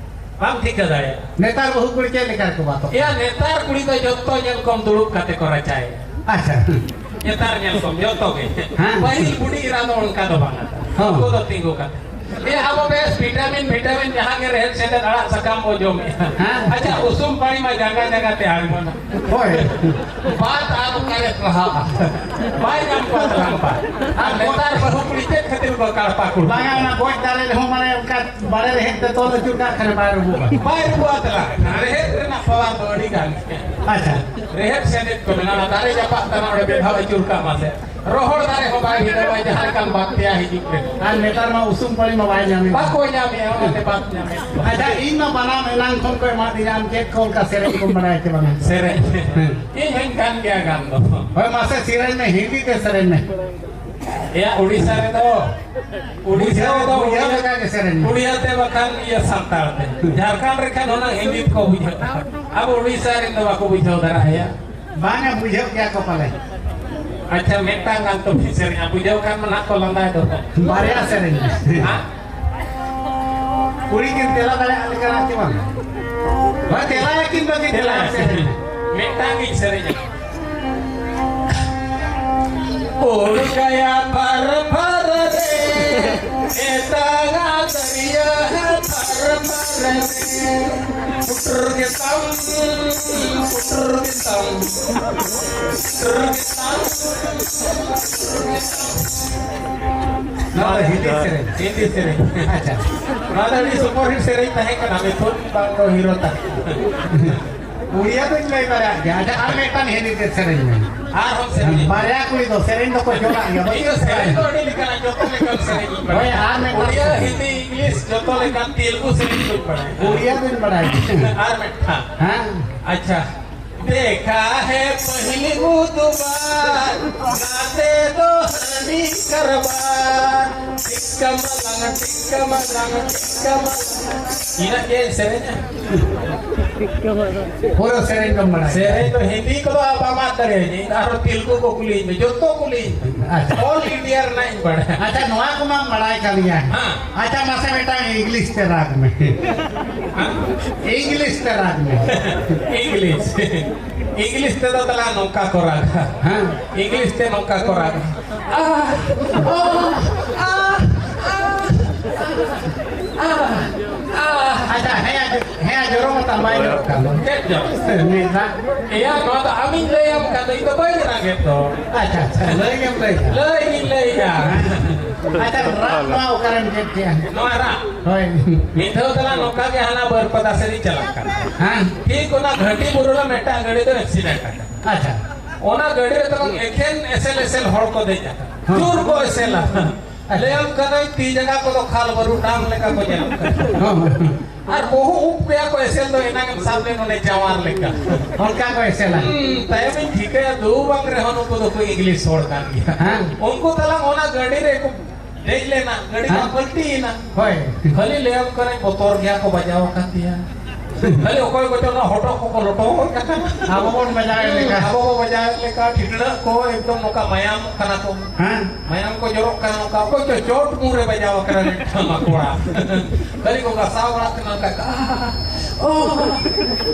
ᱵᱟᱢ ᱴᱷᱤᱠᱟᱹ ᱫᱟᱲᱮᱭᱟᱜᱼᱟ᱾ ᱱᱮᱛᱟᱨ ᱵᱟᱹᱦᱩ ᱠᱩᱲᱤ ᱪᱮᱫ ᱞᱮᱠᱟ ᱨᱮᱠᱚ ᱵᱟᱫᱚᱜ ᱮᱭᱟ, ᱠᱟᱱᱟ? ᱱᱮᱛᱟᱨ ᱠᱩᱲᱤ ᱫᱚ ᱡᱚᱛᱚ ᱧᱮᱞ ᱠᱚᱢ ᱫᱩᱲᱩᱵ ᱠᱟᱛᱮ ᱠᱚ ᱨᱟᱪᱟᱭᱮᱫᱼᱟ᱾ ᱟᱪᱪᱷᱟ᱾ ᱱᱮᱛᱟᱨ ᱧᱮᱞ ᱠᱚᱢ ᱡᱚᱛᱚ ᱜᱮ᱾ ᱦᱮᱸ᱾ ᱯᱟᱹᱦᱤᱞ ᱵᱩᱰᱷᱤ ᱮᱨᱟ ᱫᱚ ᱚᱱᱠᱟ ᱫᱚ ᱵᱟᱝᱟ᱾ ᱦᱚᱸ᱾ ᱩᱱᱠᱩ ᱫᱚ ᱛᱤᱸᱜᱩ ᱠᱟᱛᱮ᱾ ᱮ, ᱟᱵᱚ ᱵᱮᱥ ᱵᱷᱤᱴᱟᱢᱤᱱ, ᱵᱷᱤᱴᱟᱢᱤᱱ ᱡᱟᱦᱟᱸ ᱜᱮ ᱨᱮᱦᱮᱫ ᱥᱮᱸᱫᱮᱫ ᱟᱲᱟᱜ ᱥᱟᱠᱟᱢ ᱵᱚ ᱡᱚᱢᱮᱜᱼᱟ᱾ ᱦᱮᱸ᱾ ᱟᱪᱪᱷᱟ, ᱩᱥᱩᱢ ᱯᱟᱹᱲᱤ ᱢᱟ ᱡᱟᱸᱜᱟ ᱡᱟᱸᱜᱟ ᱛᱮ ᱟᱬᱜᱚᱱᱟ᱾ ᱦᱳᱭ᱾ ᱵᱟᱫ ᱟᱨ ᱚᱠᱟᱨᱮ ᱯᱟᱲᱦᱟᱜᱼᱟ? ᱵᱟᱭ ᱧᱟᱢ ᱠᱚᱣᱟ ᱛᱟᱞᱟᱝ ᱵᱟᱭ᱾ ᱟᱨ ᱱᱮᱛᱟᱨ ᱵᱟᱹᱦᱩ ᱠᱩᱲᱤ ᱪᱮᱫ ᱠᱷᱟᱹᱛᱤᱨ ᱠᱚ ᱠᱟᱲᱯᱟ ᱠᱩᱲᱤ? ᱵᱟᱝᱟ, ᱚᱱᱟ ᱜᱚᱡ ᱫᱟᱨᱮ ᱨᱮᱦᱚᱸ ᱢᱟᱱᱮ ᱚᱱᱠᱟ ᱵᱟᱲᱮ ᱨᱮᱦᱮᱫ ᱛᱮ ᱛᱚᱞ ᱟᱹᱪᱩᱨ ᱠᱟᱜ ᱠᱷᱟᱱ ᱵᱟᱭ ᱨᱩᱵᱩᱜᱼᱟ᱾ ᱵᱟᱭ ᱨᱩᱵᱩᱜᱼᱟ ᱛᱟᱞᱟᱝ᱾ ᱨᱮᱦᱮᱫ ᱨᱮᱱᱟᱜ ᱯᱟᱣᱟᱨ ᱫᱚ ᱟᱹᱰᱤ ᱜᱟᱱ ᱜᱮᱭᱟ᱾ ᱟᱪᱪᱷᱟ᱾ ᱨᱮᱦᱮᱫ ᱥᱮᱸᱫᱮᱫ ᱠᱚ ᱢᱮᱱᱟᱜᱼᱟ, ᱫᱟᱨᱮ ᱡᱟᱯᱟᱜ ᱛᱟᱞᱟᱝ ᱚᱸᱰᱮ ᱵᱮᱫᱷᱟᱣ ᱟᱹᱪᱩᱨ ᱠᱟᱜ ᱢᱟᱥᱮ᱾ ᱨᱚᱦᱚᱲ ᱫᱟᱨᱮ ᱦᱚᱸ ᱵᱟᱭ ᱵᱷᱤᱸᱫᱟᱹᱲᱚᱜᱼᱟ, ᱡᱟᱦᱟᱸ ᱞᱮᱠᱟᱱ ᱵᱟᱠᱛᱮᱭᱟ ᱦᱤᱡᱩᱜ ᱨᱮ᱾ ᱟᱨ ᱱᱮᱛᱟᱨ ᱢᱟ ᱩᱥᱩᱢ ᱯᱟᱹᱲᱤ ᱢᱟ ᱵᱟᱭ ᱧᱟᱢᱮᱫ᱾ ᱵᱟᱠᱚ ᱧᱟᱢᱮᱫᱼᱟ, ᱚᱱᱟᱛᱮ ᱵᱟᱠᱚ ᱧᱟᱢᱮᱫ᱾ ᱟᱪᱪᱷᱟ, ᱤᱧ ᱢᱟ ᱵᱟᱱᱟᱢ ᱮᱱᱟᱝ ᱠᱷᱚᱱ ᱠᱚ ᱮᱢᱟᱫᱤᱧᱟ, ᱟᱢ ᱪᱮᱫ ᱠᱚ ᱚᱱᱠᱟ ᱥᱮᱨᱮᱧ ᱠᱚᱢ ᱵᱟᱲᱟᱭᱟ ᱪᱮ ᱵᱟᱝᱟ? ᱥᱮᱨᱮᱧ? ᱦᱮᱸ᱾ ᱤᱧ ᱦᱚᱧ ᱜᱟᱱ ᱜᱮᱭᱟ ᱜᱟᱱ ᱫᱚ᱾ ᱦᱳᱭ, ᱢᱟᱥᱮ ᱥᱮᱨᱮᱧ ᱢᱮ, ᱦᱤᱱᱫᱤ ᱛᱮ ᱥᱮᱨᱮᱧ ᱢᱮ᱾ ᱮᱭᱟ, ᱩᱲᱤᱥᱥᱟ ᱨᱮᱫᱚ, ᱩᱲᱤᱥᱥᱟ ᱵᱩᱡᱷᱟᱹᱣ, ᱨᱮᱫᱚ ᱵᱩᱡᱷᱟᱹᱣ ᱩᱲᱤᱭᱟ, ᱞᱮᱠᱟ ᱜᱮ ᱥᱮᱨᱮᱧ ᱢᱮ᱾ ᱩᱲᱤᱭᱟ ᱛᱮ ᱵᱟᱠᱷᱟᱱ ᱤᱭᱟᱹ ᱥᱟᱱᱛᱟᱲ ᱛᱮ᱾ ᱡᱷᱟᱲᱠᱷᱚᱸᱰ ᱨᱮᱠᱷᱟᱱ ᱚᱱᱟ ᱦᱤᱱᱫᱤ ᱛᱮᱠᱚ ᱵᱩᱡᱷᱟᱹᱣᱟ᱾ ᱟᱵᱚ ᱩᱲᱤᱥᱥᱟ ᱨᱮᱱ ᱫᱚ ᱵᱟᱠᱚ ᱵᱩᱡᱷᱟᱹᱣ ᱫᱟᱲᱮᱭᱟᱜᱼᱟ᱾ ᱵᱟᱝᱟ, ᱵᱩᱡᱷᱟᱹᱣ ᱜᱮᱭᱟ ᱠᱚ ᱯᱟᱞᱮ᱾ ᱟᱪᱪᱷᱟ, ᱢᱤᱫᱴᱟᱝ ᱜᱟᱱ ᱛᱚ ᱯᱮ ᱥᱮᱨᱮᱧᱟ, ᱵᱩᱡᱷᱟᱹᱣ ᱠᱷᱟᱱ ᱢᱟ ᱱᱟᱦᱟᱜ ᱠᱚ ᱞᱟᱸᱫᱟᱭ ᱫᱚ᱾ ᱵᱟᱨᱭᱟ ᱥᱮᱨᱮᱧ ᱢᱮ᱾ ᱦᱮᱸ? ᱠᱩᱲᱤ ᱠᱤᱱ ᱛᱮᱞᱟ ᱫᱟᱲᱮᱭᱟᱜ ᱞᱮᱠᱟᱱᱟᱜ ᱪᱮ ᱵᱟᱝ? ᱦᱳᱭ, ᱛᱮᱞᱟᱭᱟᱠᱤᱱ ᱵᱟᱹᱠᱤᱱ ᱛᱮᱞᱟ ᱛᱮᱞᱟᱭᱟ᱾ ᱥᱮᱨᱮᱧ ᱢᱮ᱾ ᱢᱤᱫᱴᱟᱝ ᱜᱤᱧ ᱥᱮᱨᱮᱧᱟ᱾ ᱩᱰ ᱜᱟᱭᱟ ᱯᱷᱟᱨ ᱯᱷᱟᱨ ᱨᱮ, ᱮᱛᱟᱜᱟ ᱫᱟᱨᱭᱟ ᱯᱷᱟᱨ ᱯᱷᱟᱨ ᱨᱮ᱾ ᱯᱩᱴᱩᱨ ᱜᱮᱛᱟᱢ, ᱯᱩᱴᱩᱨ ᱜᱮᱛᱟᱢ, ᱯᱩᱴᱩᱨ ᱜᱮᱛᱟᱢ᱾ ᱱᱚᱣᱟ ᱫᱚ ᱦᱤᱱᱫᱤ ᱥᱮᱨᱮᱧ, ᱦᱤᱱᱫᱤ ᱥᱮᱨᱮᱧ᱾ ᱟᱪᱪᱷᱟ᱾ ᱱᱚᱣᱟ ᱫᱚ ᱟᱹᱰᱤ ᱥᱩᱯᱟᱨ ᱦᱤᱴ ᱥᱮᱨᱮᱧ ᱛᱟᱦᱮᱸ ᱠᱟᱱᱟ, ᱢᱤᱛᱷᱩᱱ ᱵᱟᱝ ᱫᱚ ᱦᱤᱨᱳ ᱛᱟᱦᱮᱸ ᱠᱟᱱᱟ᱾ ᱩᱲᱤᱭᱟ ᱫᱚᱧ ᱞᱟᱹᱭ ᱫᱟᱲᱮᱭᱟᱜ ᱜᱮᱭᱟ᱾ ᱟᱪᱪᱷᱟ, ᱟᱨ ᱢᱤᱫᱴᱟᱝ ᱦᱤᱱᱫᱤ ᱛᱮ ᱥᱮᱨᱮᱧ ᱢᱮ᱾ ᱟᱨᱦᱚᱸ ᱥᱮᱨᱮᱧ᱾ ᱵᱟᱨᱭᱟ ᱠᱩᱲᱤ ᱫᱚ ᱥᱮᱨᱮᱧ ᱫᱚᱠᱚ ᱡᱚᱲᱟᱜ ᱜᱮᱭᱟ᱾ ᱤᱧ ᱫᱚ ᱥᱮᱨᱮᱧ ᱫᱚ ᱟᱹᱰᱤ ᱞᱮᱠᱟᱱᱟᱜ, ᱡᱚᱛᱚ ᱞᱮᱠᱟᱱ ᱥᱮᱨᱮᱧ ᱤᱧ ᱵᱟᱲᱟᱭᱟ᱾ ᱦᱳᱭ, ᱟᱨ ᱢᱤᱫᱴᱟᱝ ᱩᱲᱤᱭᱟ, ᱥᱮᱨᱮᱧ᱾ ᱦᱤᱱᱫᱤ, ᱤᱝᱞᱤᱥ, ᱡᱚᱛᱚ ᱞᱮᱠᱟᱱ ᱛᱮᱞᱮᱜᱩ ᱥᱮᱨᱮᱧ ᱠᱚᱧ ᱵᱟᱲᱟᱭᱟ᱾ ᱩᱲᱤᱭᱟ ᱫᱚᱧ ᱵᱟᱲᱟᱭ ᱜᱮᱭᱟ᱾ ᱟᱨ ᱢᱤᱫᱴᱟᱝ᱾ ᱦᱮᱸ? ᱟᱪᱪᱷᱟ᱾ देखा है पहली बुधवार, गाते दो हरणी करवार। टिक्का मलंग, टिक्का मलंग, टिक्का मलंग। ᱤᱱᱟᱹᱜ ᱜᱮ ᱥᱮᱨᱮᱧᱟ᱾ ᱯᱩᱨᱟᱹ ᱥᱮᱨᱮᱧ ᱫᱚᱢ ᱵᱟᱲᱟᱭᱟ? ᱥᱮᱨᱮᱧ ᱫᱚ ᱦᱤᱱᱫᱤ ᱠᱚᱫᱚ ᱵᱟᱢ ᱟᱫ ᱫᱟᱲᱮᱭᱟᱹᱧᱟ᱾ ᱤᱧ ᱫᱚ ᱟᱨᱦᱚᱸ ᱛᱮᱞᱜᱩ ᱠᱚ ᱠᱩᱞᱤᱭᱤᱧ ᱢᱮ, ᱡᱚᱛᱚ ᱠᱩᱞᱤᱭᱤᱧ ᱢᱮ᱾ ᱟᱪᱪᱷᱟ᱾ ᱚᱞ ᱤᱱᱰᱤᱭᱟ ᱨᱮᱱᱟᱜ ᱤᱧ ᱵᱟᱲᱟᱭᱟ᱾ ᱟᱪᱪᱷᱟ, ᱱᱚᱣᱟ ᱠᱚᱢᱟᱢ ᱵᱟᱲᱟᱭ ᱠᱟᱱ ᱜᱮᱭᱟ᱾ ᱦᱮᱸ᱾ ᱟᱪᱪᱷᱟ, ᱢᱟᱥᱮ ᱢᱤᱫᱴᱟᱝ ᱤᱝᱞᱤᱥ ᱛᱮ ᱨᱟᱜᱽ ᱢᱮ᱾ ᱦᱮᱸ? ᱤᱝᱞᱤᱥ ᱛᱮ ᱨᱟᱜᱽ ᱢᱮ᱾ ᱤᱝᱞᱤᱥ᱾ ᱤᱝᱞᱤᱥ ᱛᱮᱫᱚ ᱛᱟᱦᱞᱮ ᱱᱚᱝᱠᱟ ᱠᱚ ᱨᱟᱜᱟ᱾ ᱦᱮᱸ᱾ ᱤᱝᱞᱤᱥ ᱛᱮ ᱱᱚᱝᱠᱟ ᱠᱚ ᱨᱟᱜᱟ᱾ ᱟᱦ, ᱚᱦ, ᱟᱦ, ᱟᱦ᱾ ᱟᱪᱪᱷᱟ, ᱦᱮᱸ, ᱦᱮᱸ, ᱡᱚᱨᱚ ᱢᱟ ᱛᱟᱢ ᱵᱟᱭ ᱡᱚᱨᱚᱜ ᱠᱟᱱ ᱫᱚ᱾ ᱪᱮᱫ ᱡᱚᱨᱚ? ᱢᱤᱫ ᱫᱷᱟᱣ᱾ ᱮᱭᱟ, ᱱᱚᱣᱟ ᱫᱚ ᱟᱢᱤᱧ ᱞᱟᱹᱭᱟᱢ ᱠᱟᱱ ᱫᱚ, ᱤᱧ ᱫᱚ ᱵᱟᱹᱧ ᱨᱟᱜᱮᱫ ᱫᱚ᱾ ᱟᱪᱪᱷᱟ, ᱟᱪᱪᱷᱟ, ᱞᱟᱹᱭ ᱜᱮᱢ ᱞᱟᱹᱭ ᱠᱮᱫᱟ᱾ ᱞᱟᱹᱭ ᱜᱤᱧ ᱞᱟᱹᱭ ᱮᱫᱟ᱾ ᱟᱪᱪᱷᱟ, ᱨᱟᱜ ᱱᱚᱣᱟ ᱚᱠᱟᱨᱮᱢ ᱪᱮᱫ ᱠᱮᱜᱼᱟ? ᱱᱚᱣᱟ ᱨᱟᱜ? ᱦᱳᱭ᱾ ᱢᱤᱫ ᱫᱷᱟᱣ ᱛᱟᱞᱟᱝ ᱱᱚᱝᱠᱟ ᱜᱮ ᱦᱟᱱᱟ ᱵᱟᱹᱨᱯᱟᱫᱟ ᱥᱮᱫ ᱤᱧ ᱪᱟᱞᱟᱜ ᱠᱟᱱᱟ᱾ ᱦᱮᱸ᱾ ᱴᱷᱤᱠ ᱚᱱᱟ ᱜᱷᱟᱹᱴᱤ ᱵᱩᱨᱩ ᱨᱮ ᱢᱤᱫᱴᱟᱝ ᱜᱟᱹᱰᱤ ᱫᱚ accident ᱟᱠᱟᱱᱟ᱾ ᱟᱪᱪᱷᱟ᱾ ᱚᱱᱟ ᱜᱟᱹᱰᱤ ᱨᱮ ᱛᱟᱞᱟᱝ ᱮᱠᱷᱮᱱ ᱮᱥᱮᱞ ᱮᱥᱮᱞ ᱦᱚᱲ ᱠᱚ ᱫᱮᱡ ᱟᱠᱟᱱᱟ᱾ ᱦᱮᱸ᱾ ᱡᱳᱨ ᱠᱚ ᱮᱥᱮᱞᱟ᱾ ᱞᱟᱹᱭᱟᱢ ᱠᱟᱹᱱᱟᱹᱧ, ᱛᱤ ᱡᱟᱸᱜᱟ ᱠᱚᱫᱚ ᱠᱷᱟᱞ ᱵᱟᱹᱨᱩ ᱰᱟᱝ ᱞᱮᱠᱟ ᱠᱚ ᱧᱮᱞᱚᱜ ᱠᱟᱱᱟ᱾ ᱦᱚᱸ᱾ ᱟᱨ ᱵᱚᱦᱚᱜ ᱩᱵ ᱠᱚᱭᱟ ᱠᱚ ᱮᱥᱮᱞ ᱫᱚ ᱮᱱᱟᱝ ᱮᱢ ᱥᱟᱵ ᱞᱮᱱ ᱚᱱᱮ ᱡᱟᱶᱟᱨ ᱞᱮᱠᱟ᱾ ᱚᱱᱠᱟ ᱠᱚ ᱮᱥᱮᱞᱟ᱾ ᱦᱩᱸ, ᱛᱟᱭᱚᱢᱤᱧ ᱴᱷᱤᱠᱟᱹᱭᱟ, ᱫᱩ ᱵᱟᱝ ᱨᱮᱦᱚᱸ ᱱᱩᱠᱩ ᱫᱚᱠᱚ English ᱦᱚᱲ ᱠᱟᱱ ᱜᱮᱭᱟ᱾ ᱦᱮᱸ᱾ ᱩᱱᱠᱩ ᱛᱟᱞᱟᱝ ᱚᱱᱟ ᱜᱟᱹᱰᱤ ᱨᱮ ᱠᱚ ᱫᱮᱡ ᱞᱮᱱᱟ, ᱜᱟᱹᱰᱤ ᱢᱟ ᱦᱮᱸ᱾ ᱯᱟᱞᱴᱤᱭᱮᱱᱟ᱾ ᱦᱳᱭ᱾ ᱠᱷᱟᱹᱞᱤ ᱞᱟᱹᱭᱟᱢ ᱠᱟᱹᱱᱟᱹᱧ, ᱵᱚᱛᱚᱨ ᱜᱮᱭᱟ ᱠᱚ ᱵᱟᱡᱟᱣ ᱟᱠᱟᱱ ᱛᱤᱧᱟ᱾ ᱠᱷᱟᱹᱞᱤ ᱚᱠᱚᱭ ᱠᱚᱪᱚ ᱚᱱᱟ ᱦᱚᱴᱚᱜ ᱠᱚᱠᱚ ᱞᱚᱴᱚᱢ ᱜᱚᱫ ᱠᱟᱜ ᱠᱟᱱᱟ᱾ ᱟᱵᱚ ᱵᱚᱱ ᱵᱟᱡᱟᱣᱮᱫ ᱞᱮᱠᱟ᱾ ᱟᱵᱚ ᱵᱚ ᱵᱟᱡᱟᱣᱮᱫ ᱞᱮᱠᱟ, ᱴᱷᱤᱴᱲᱟᱹᱜ ᱠᱚ ᱮᱠᱫᱚᱢ ᱱᱚᱝᱠᱟ ᱢᱟᱭᱟᱢᱚᱜ ᱠᱟᱱᱟ ᱠᱚ᱾ ᱦᱮᱸ᱾ ᱢᱟᱭᱟᱢ ᱠᱚ ᱡᱚᱨᱚᱜ ᱠᱟᱱᱟ ᱱᱚᱝᱠᱟ᱾ ᱚᱠᱚᱭ ᱪᱚ ᱪᱚᱴ ᱢᱩ ᱨᱮ ᱵᱟᱡᱟᱣ ᱟᱠᱟᱱᱟ ᱢᱤᱫᱴᱟᱝ ᱢᱟ ᱠᱚᱲᱟ᱾ ᱠᱷᱟᱹᱞᱤ ᱠᱚ ᱜᱷᱟᱥᱟᱣ ᱵᱟᱲᱟᱜ ᱠᱟᱱᱟ ᱚᱱᱠᱟ, "ᱟᱦ, ᱚ,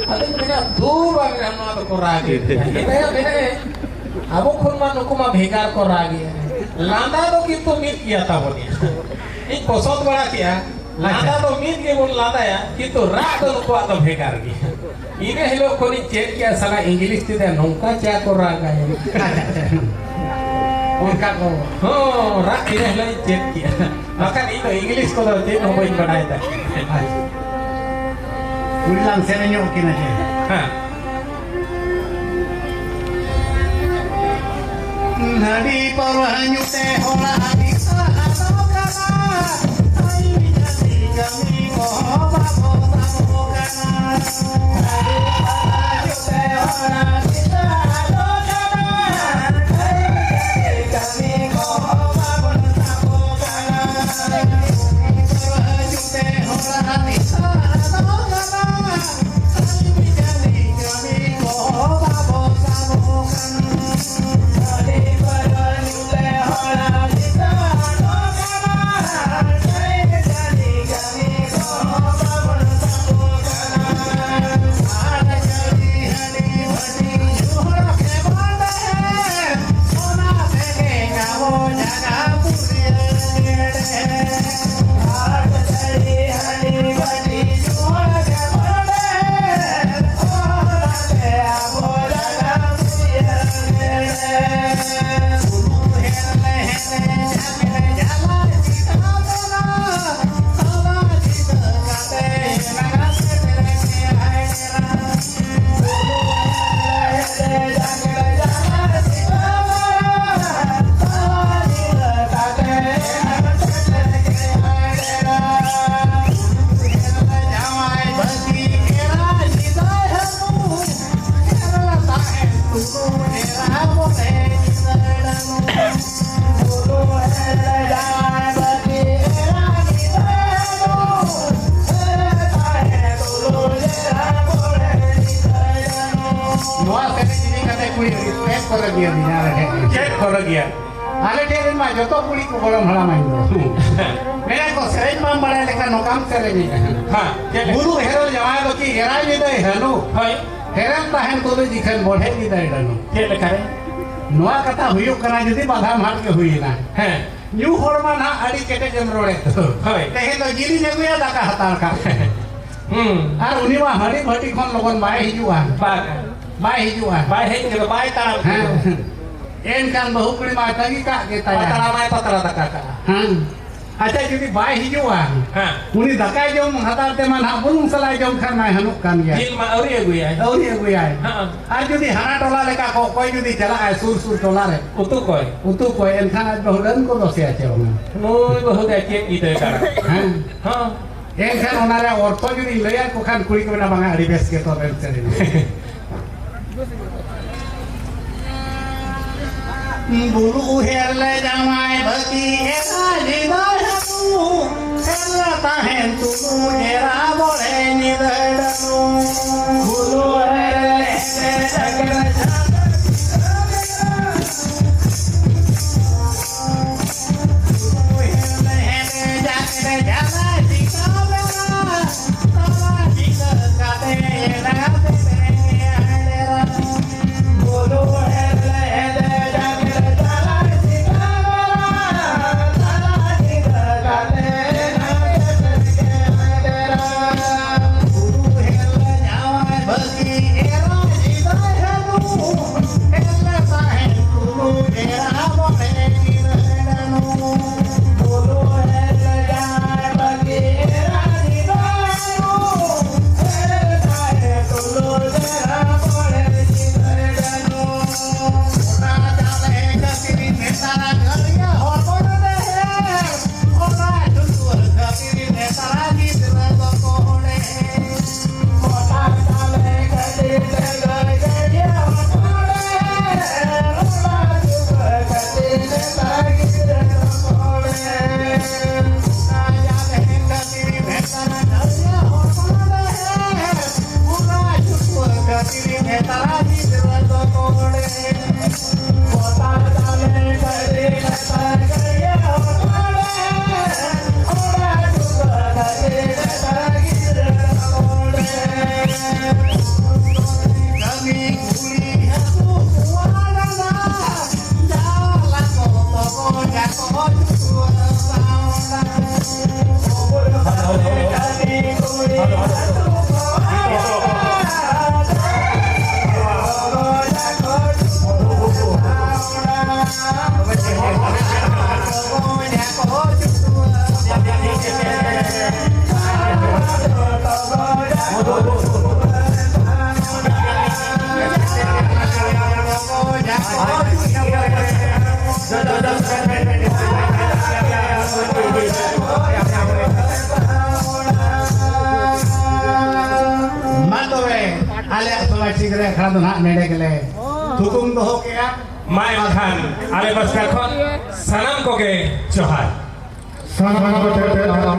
ᱟᱫᱚᱧ ᱢᱮᱱᱟ, ᱫᱩ ᱵᱟᱝ ᱨᱮᱦᱚᱸ ᱱᱚᱣᱟ ᱫᱚᱠᱚ ᱨᱟᱜ ᱮᱫ ᱜᱮᱭᱟ᱾ ᱢᱮᱱᱟᱭᱟ, ᱢᱮᱱᱟᱭᱟ, ᱟᱵᱚ ᱠᱷᱚᱱ ᱢᱟ ᱱᱩᱠᱩ ᱢᱟ ᱵᱷᱮᱜᱟᱨ ᱠᱚ ᱨᱟᱜ ᱮᱫ᱾ ᱞᱟᱸᱫᱟ ᱫᱚ ᱠᱤᱱᱛᱩ ᱢᱤᱫ ᱜᱮᱭᱟ ᱛᱟᱵᱚᱱ᱾ ᱤᱧ ᱯᱚᱥᱚᱸᱫ ᱵᱟᱲᱟ ᱠᱮᱜᱼᱟ, ᱞᱟᱸᱫᱟ ᱟᱪᱪᱷᱟ᱾ ᱫᱚ ᱢᱤᱫ ᱜᱮᱵᱚᱱ ᱞᱟᱸᱫᱟᱭᱟ, ᱠᱤᱱᱛᱩ ᱨᱟᱜ ᱫᱚ ᱱᱩᱠᱩᱣᱟᱜ ᱫᱚ ᱵᱷᱮᱜᱟᱨ ᱜᱮᱭᱟ᱾ ᱤᱱᱟᱹ ᱦᱤᱞᱳᱜ ᱠᱷᱚᱱᱤᱧ ᱪᱮᱫ ᱠᱮᱜᱼᱟ, ᱥᱟᱞᱟ English ᱛᱮᱫᱚ ᱱᱚᱝᱠᱟ ᱪᱮᱫ ᱠᱚ ᱨᱟᱜᱟ᱾ ᱟᱪᱪᱷᱟ, ᱟᱪᱪᱷᱟ᱾ ᱚᱱᱠᱟ ᱠᱚ᱾ ᱦᱚᱸ, ᱨᱟᱜ ᱤᱱᱟᱹ ᱦᱤᱞᱳᱜ ᱤᱧ ᱪᱮᱫ ᱠᱮᱜᱼᱟ᱾ ᱵᱟᱠᱷᱟᱱ ᱤᱧ ᱫᱚ English ᱠᱚᱫᱚ ᱪᱮᱫ ᱦᱚᱸ ᱵᱟᱹᱧ ᱵᱟᱲᱟᱭ ᱛᱟᱦᱮᱸᱫ᱾ ᱟᱪᱪᱷᱟ᱾ ᱩᱱᱤ ᱞᱟᱝ ᱥᱮᱨᱮᱧᱚᱜ ᱠᱤᱱᱟ ᱪᱮ? ᱦᱮᱸ᱾ ᱦᱟᱺᱰᱤ ᱯᱟᱹᱣᱨᱟᱹ ᱧᱩ ᱛᱮ ᱦᱚᱲᱟᱜ ᱫᱤᱥᱟᱹ ᱟᱫᱚᱜ ᱠᱟᱱᱟ᱾ ᱟᱹᱭᱩᱨ ᱡᱟᱹᱛᱤ ᱠᱟᱹᱢᱤ ᱠᱚᱦᱚᱸ ᱵᱟᱵᱚ ᱫᱟᱢᱚᱜ ᱠᱟᱱᱟ᱾ ᱦᱟᱺᱰᱤ ᱯᱟᱹᱣᱨᱟᱹ ᱧᱩ ᱛᱮ ᱦᱚᱲᱟᱜ ᱫᱤᱥᱟᱹ ᱟᱫᱚᱜ ᱠᱟᱱᱟ᱾ ᱟᱹᱭᱩᱨ ᱡᱟᱹᱛᱤ ᱠᱟᱹᱢᱤ ᱠᱚᱦᱚᱸ ᱵᱟᱵᱚ ᱫᱟᱢᱚᱜ ᱠᱟᱱᱟ᱾ ᱦᱟᱺᱰᱤ ᱯᱟᱹᱣᱨᱟᱹ ᱧᱩ ᱛᱮ ᱦᱚᱲᱟᱜ ᱫᱤᱥᱟᱹ ᱟᱫᱚᱜ ᱠᱟᱱᱟ᱾ ᱠᱚᱨᱮ ᱜᱮᱭᱟ᱾ ᱟᱞᱮ ᱴᱷᱮᱱ ᱨᱮᱱ ᱢᱟ ᱡᱚᱛᱚ ᱠᱩᱲᱤ ᱠᱚ ᱜᱚᱲᱚᱢ ᱦᱟᱲᱟᱢᱟ ᱤᱧ ᱫᱚ᱾ ᱦᱩᱸ᱾ ᱢᱮᱱᱟ ᱠᱚ, "ᱥᱮᱨᱮᱧ ᱵᱟᱢ ᱵᱟᱲᱟᱭ ᱞᱮᱠᱷᱟᱱ ᱱᱚᱝᱠᱟᱢ ᱥᱮᱨᱮᱧᱮᱜᱼᱟ?" ᱦᱮᱸ, ᱪᱮᱫ ᱞᱮᱠᱟ? ᱵᱩᱨᱩ ᱦᱮᱨᱮᱞ ᱡᱟᱶᱟᱭ ᱵᱟᱹᱠᱤ ᱮᱨᱟᱭ ᱧᱤᱫᱟᱹᱭ ᱦᱟᱹᱱᱩ᱾ ᱦᱳᱭ᱾ ᱦᱮᱨᱮᱞ ᱛᱟᱦᱮᱱ ᱛᱩᱞᱩᱡ ᱤᱠᱷᱟᱹᱱ ᱵᱚᱲᱦᱮ ᱧᱤᱫᱟᱹᱭ ᱰᱟᱹᱱᱩ᱾ ᱪᱮᱫ ᱞᱮᱠᱟ ᱨᱮ? ᱱᱚᱣᱟ ᱠᱟᱛᱷᱟ ᱦᱩᱭᱩᱜ ᱠᱟᱱᱟ ᱡᱩᱫᱤ ᱵᱟᱫᱷᱟᱢ ᱦᱟᱴ ᱜᱮ ᱦᱩᱭᱮᱱᱟ᱾ ᱦᱮᱸ᱾ ᱧᱩ ᱦᱚᱲ ᱢᱟ ᱱᱟᱦᱟᱜ ᱟᱹᱰᱤ ᱠᱮᱴᱮᱡ ᱮᱢ ᱨᱚᱲᱮᱫ ᱫᱚ᱾ ᱦᱳᱭ᱾ ᱛᱮᱦᱮᱧ ᱫᱚ ᱡᱤᱞᱤᱧ ᱟᱹᱜᱩᱭᱟ, ᱫᱟᱠᱟ ᱦᱟᱛᱟᱲ ᱠᱟᱜ ᱢᱮ᱾ ᱦᱩᱸ᱾ ᱟᱨ ᱩᱱᱤ ᱢᱟ ᱦᱟᱺᱰᱤ ᱵᱷᱟᱹᱴᱤ ᱠᱷᱚᱱ ᱞᱚᱜᱚᱱ ᱵᱟᱭ ᱦᱤᱡᱩᱜᱼᱟ᱾ ᱵᱟᱝ᱾ ᱵᱟᱭ ᱦᱤᱡᱩᱜᱼᱟ᱾ ᱵᱟᱭ ᱦᱮᱡ ᱠᱟᱱᱟ, ᱵᱟᱭ ᱛᱟᱲᱟᱢ ᱦᱮᱸ᱾ ᱠᱟᱱᱟ᱾ ᱮᱱᱠᱷᱟᱱ ᱵᱟᱹᱦᱩ ᱠᱩᱲᱤ ᱢᱟ ᱛᱟᱺᱜᱤ ᱠᱟᱜ ᱜᱮ ᱛᱟᱭᱟ᱾ ᱯᱟᱛᱲᱟ ᱢᱟᱭ ᱯᱟᱛᱲᱟ ᱫᱟᱠᱟ ᱠᱟᱜᱼᱟ᱾ ᱦᱮᱸ᱾ ᱟᱪᱪᱷᱟ, ᱡᱩᱫᱤ ᱵᱟᱭ ᱦᱤᱡᱩᱜᱼᱟ, ᱦᱮᱸ᱾ ᱩᱱᱤ ᱫᱟᱠᱟᱭ ᱡᱚᱢ ᱦᱟᱛᱟᱲ ᱛᱮ ᱢᱟ ᱱᱟᱦᱟᱜ ᱵᱩᱞᱩᱝ ᱥᱟᱞᱟᱭ ᱡᱚᱢ ᱠᱷᱟᱱ ᱢᱟᱭ ᱦᱟᱹᱱᱩᱜ ᱠᱟᱱ ᱜᱮᱭᱟ᱾ ᱡᱤᱞ ᱢᱟ ᱟᱹᱣᱨᱤ ᱟᱹᱜᱩᱭᱟᱭ᱾ ᱟᱹᱣᱨᱤ ᱟᱹᱜᱩᱭᱟᱭ᱾ ᱦᱮᱸ᱾ ᱟᱨ ᱡᱩᱫᱤ ᱦᱟᱱᱟ ᱴᱚᱞᱟ ᱞᱮᱠᱟ ᱠᱚ, ᱚᱠᱚᱭ ᱡᱩᱫᱤ ᱪᱟᱞᱟᱜᱼᱟᱭ ᱥᱩᱨ ᱥᱩᱨ ᱴᱚᱞᱟ ᱨᱮ, ᱩᱛᱩ ᱠᱚᱭ᱾ ᱩᱛᱩ ᱠᱚᱭ, ᱮᱱᱠᱷᱟᱱ ᱟᱡ ᱵᱟᱹᱦᱩ ᱰᱟᱹᱱ ᱠᱚ ᱫᱚᱥᱮᱭᱟ ᱪᱮ ᱵᱟᱝᱟ? ᱱᱩᱭ ᱵᱟᱹᱦᱩ ᱫᱚ ᱪᱮᱫ ᱜᱤᱫᱟᱹᱨ ᱠᱟᱱᱟ? ᱦᱮᱸ᱾ ᱦᱮᱸ᱾ ᱮᱱᱠᱷᱟᱱ ᱚᱱᱟ ᱨᱮᱭᱟᱜ ᱚᱨᱛᱷᱚ ᱡᱩᱫᱤᱧ ᱞᱟᱹᱭᱟ ᱠᱚ ᱠᱷᱟᱱ, ᱠᱩᱲᱤ ᱠᱚ ᱢᱮᱱᱟ, "ᱵᱟᱝᱟ, ᱟᱹᱰᱤ ᱵᱮᱥ ᱜᱮ ᱛᱚᱵᱮᱢ ᱥᱮᱨᱮᱧᱟ᱾" ᱵᱩᱞᱩ ᱦᱮᱨᱞᱮ ᱡᱟᱶᱟᱭ ᱵᱷᱟᱹᱜᱤ ᱮᱨᱟ ᱡᱤᱫᱟᱹ ᱰᱟᱹᱱᱩ, ᱮᱨᱞᱟ ᱛᱟᱦᱮᱱ ᱛᱩᱞᱩᱡ ᱮᱨᱟ ᱵᱚᱲᱮ ᱧᱤᱫᱟᱹ ᱰᱟᱹᱱᱩ᱾ ᱵᱩᱞᱩ ᱦᱮᱨᱞᱮ ᱦᱮᱨᱞᱮ ᱡᱟᱜᱮ ᱡᱟᱜᱮ ᱡᱟᱜᱮ ᱢᱟ ᱛᱚᱵᱮ, ᱟᱞᱮᱭᱟᱜ ᱥᱚᱢᱟᱡᱽ ᱴᱷᱤᱠ ᱨᱮ ᱟᱠᱷᱲᱟ ᱫᱚ ᱱᱟᱦᱟᱜ ᱱᱮᱰᱮ ᱜᱮᱞᱮ ᱛᱷᱩᱠᱩᱢ ᱫᱚᱦᱚ ᱠᱮᱜᱼᱟ᱾ ᱢᱟ ᱮᱱᱠᱷᱟᱱ ᱟᱞᱮ ᱯᱟᱥᱴᱟ ᱠᱷᱚᱱ ᱥᱟᱱᱟᱢ ᱠᱚᱜᱮ ᱡᱚᱦᱟᱨ᱾ ᱥᱟᱱᱟᱢ ᱠᱚᱜᱮ ᱡᱚᱦᱟᱨ᱾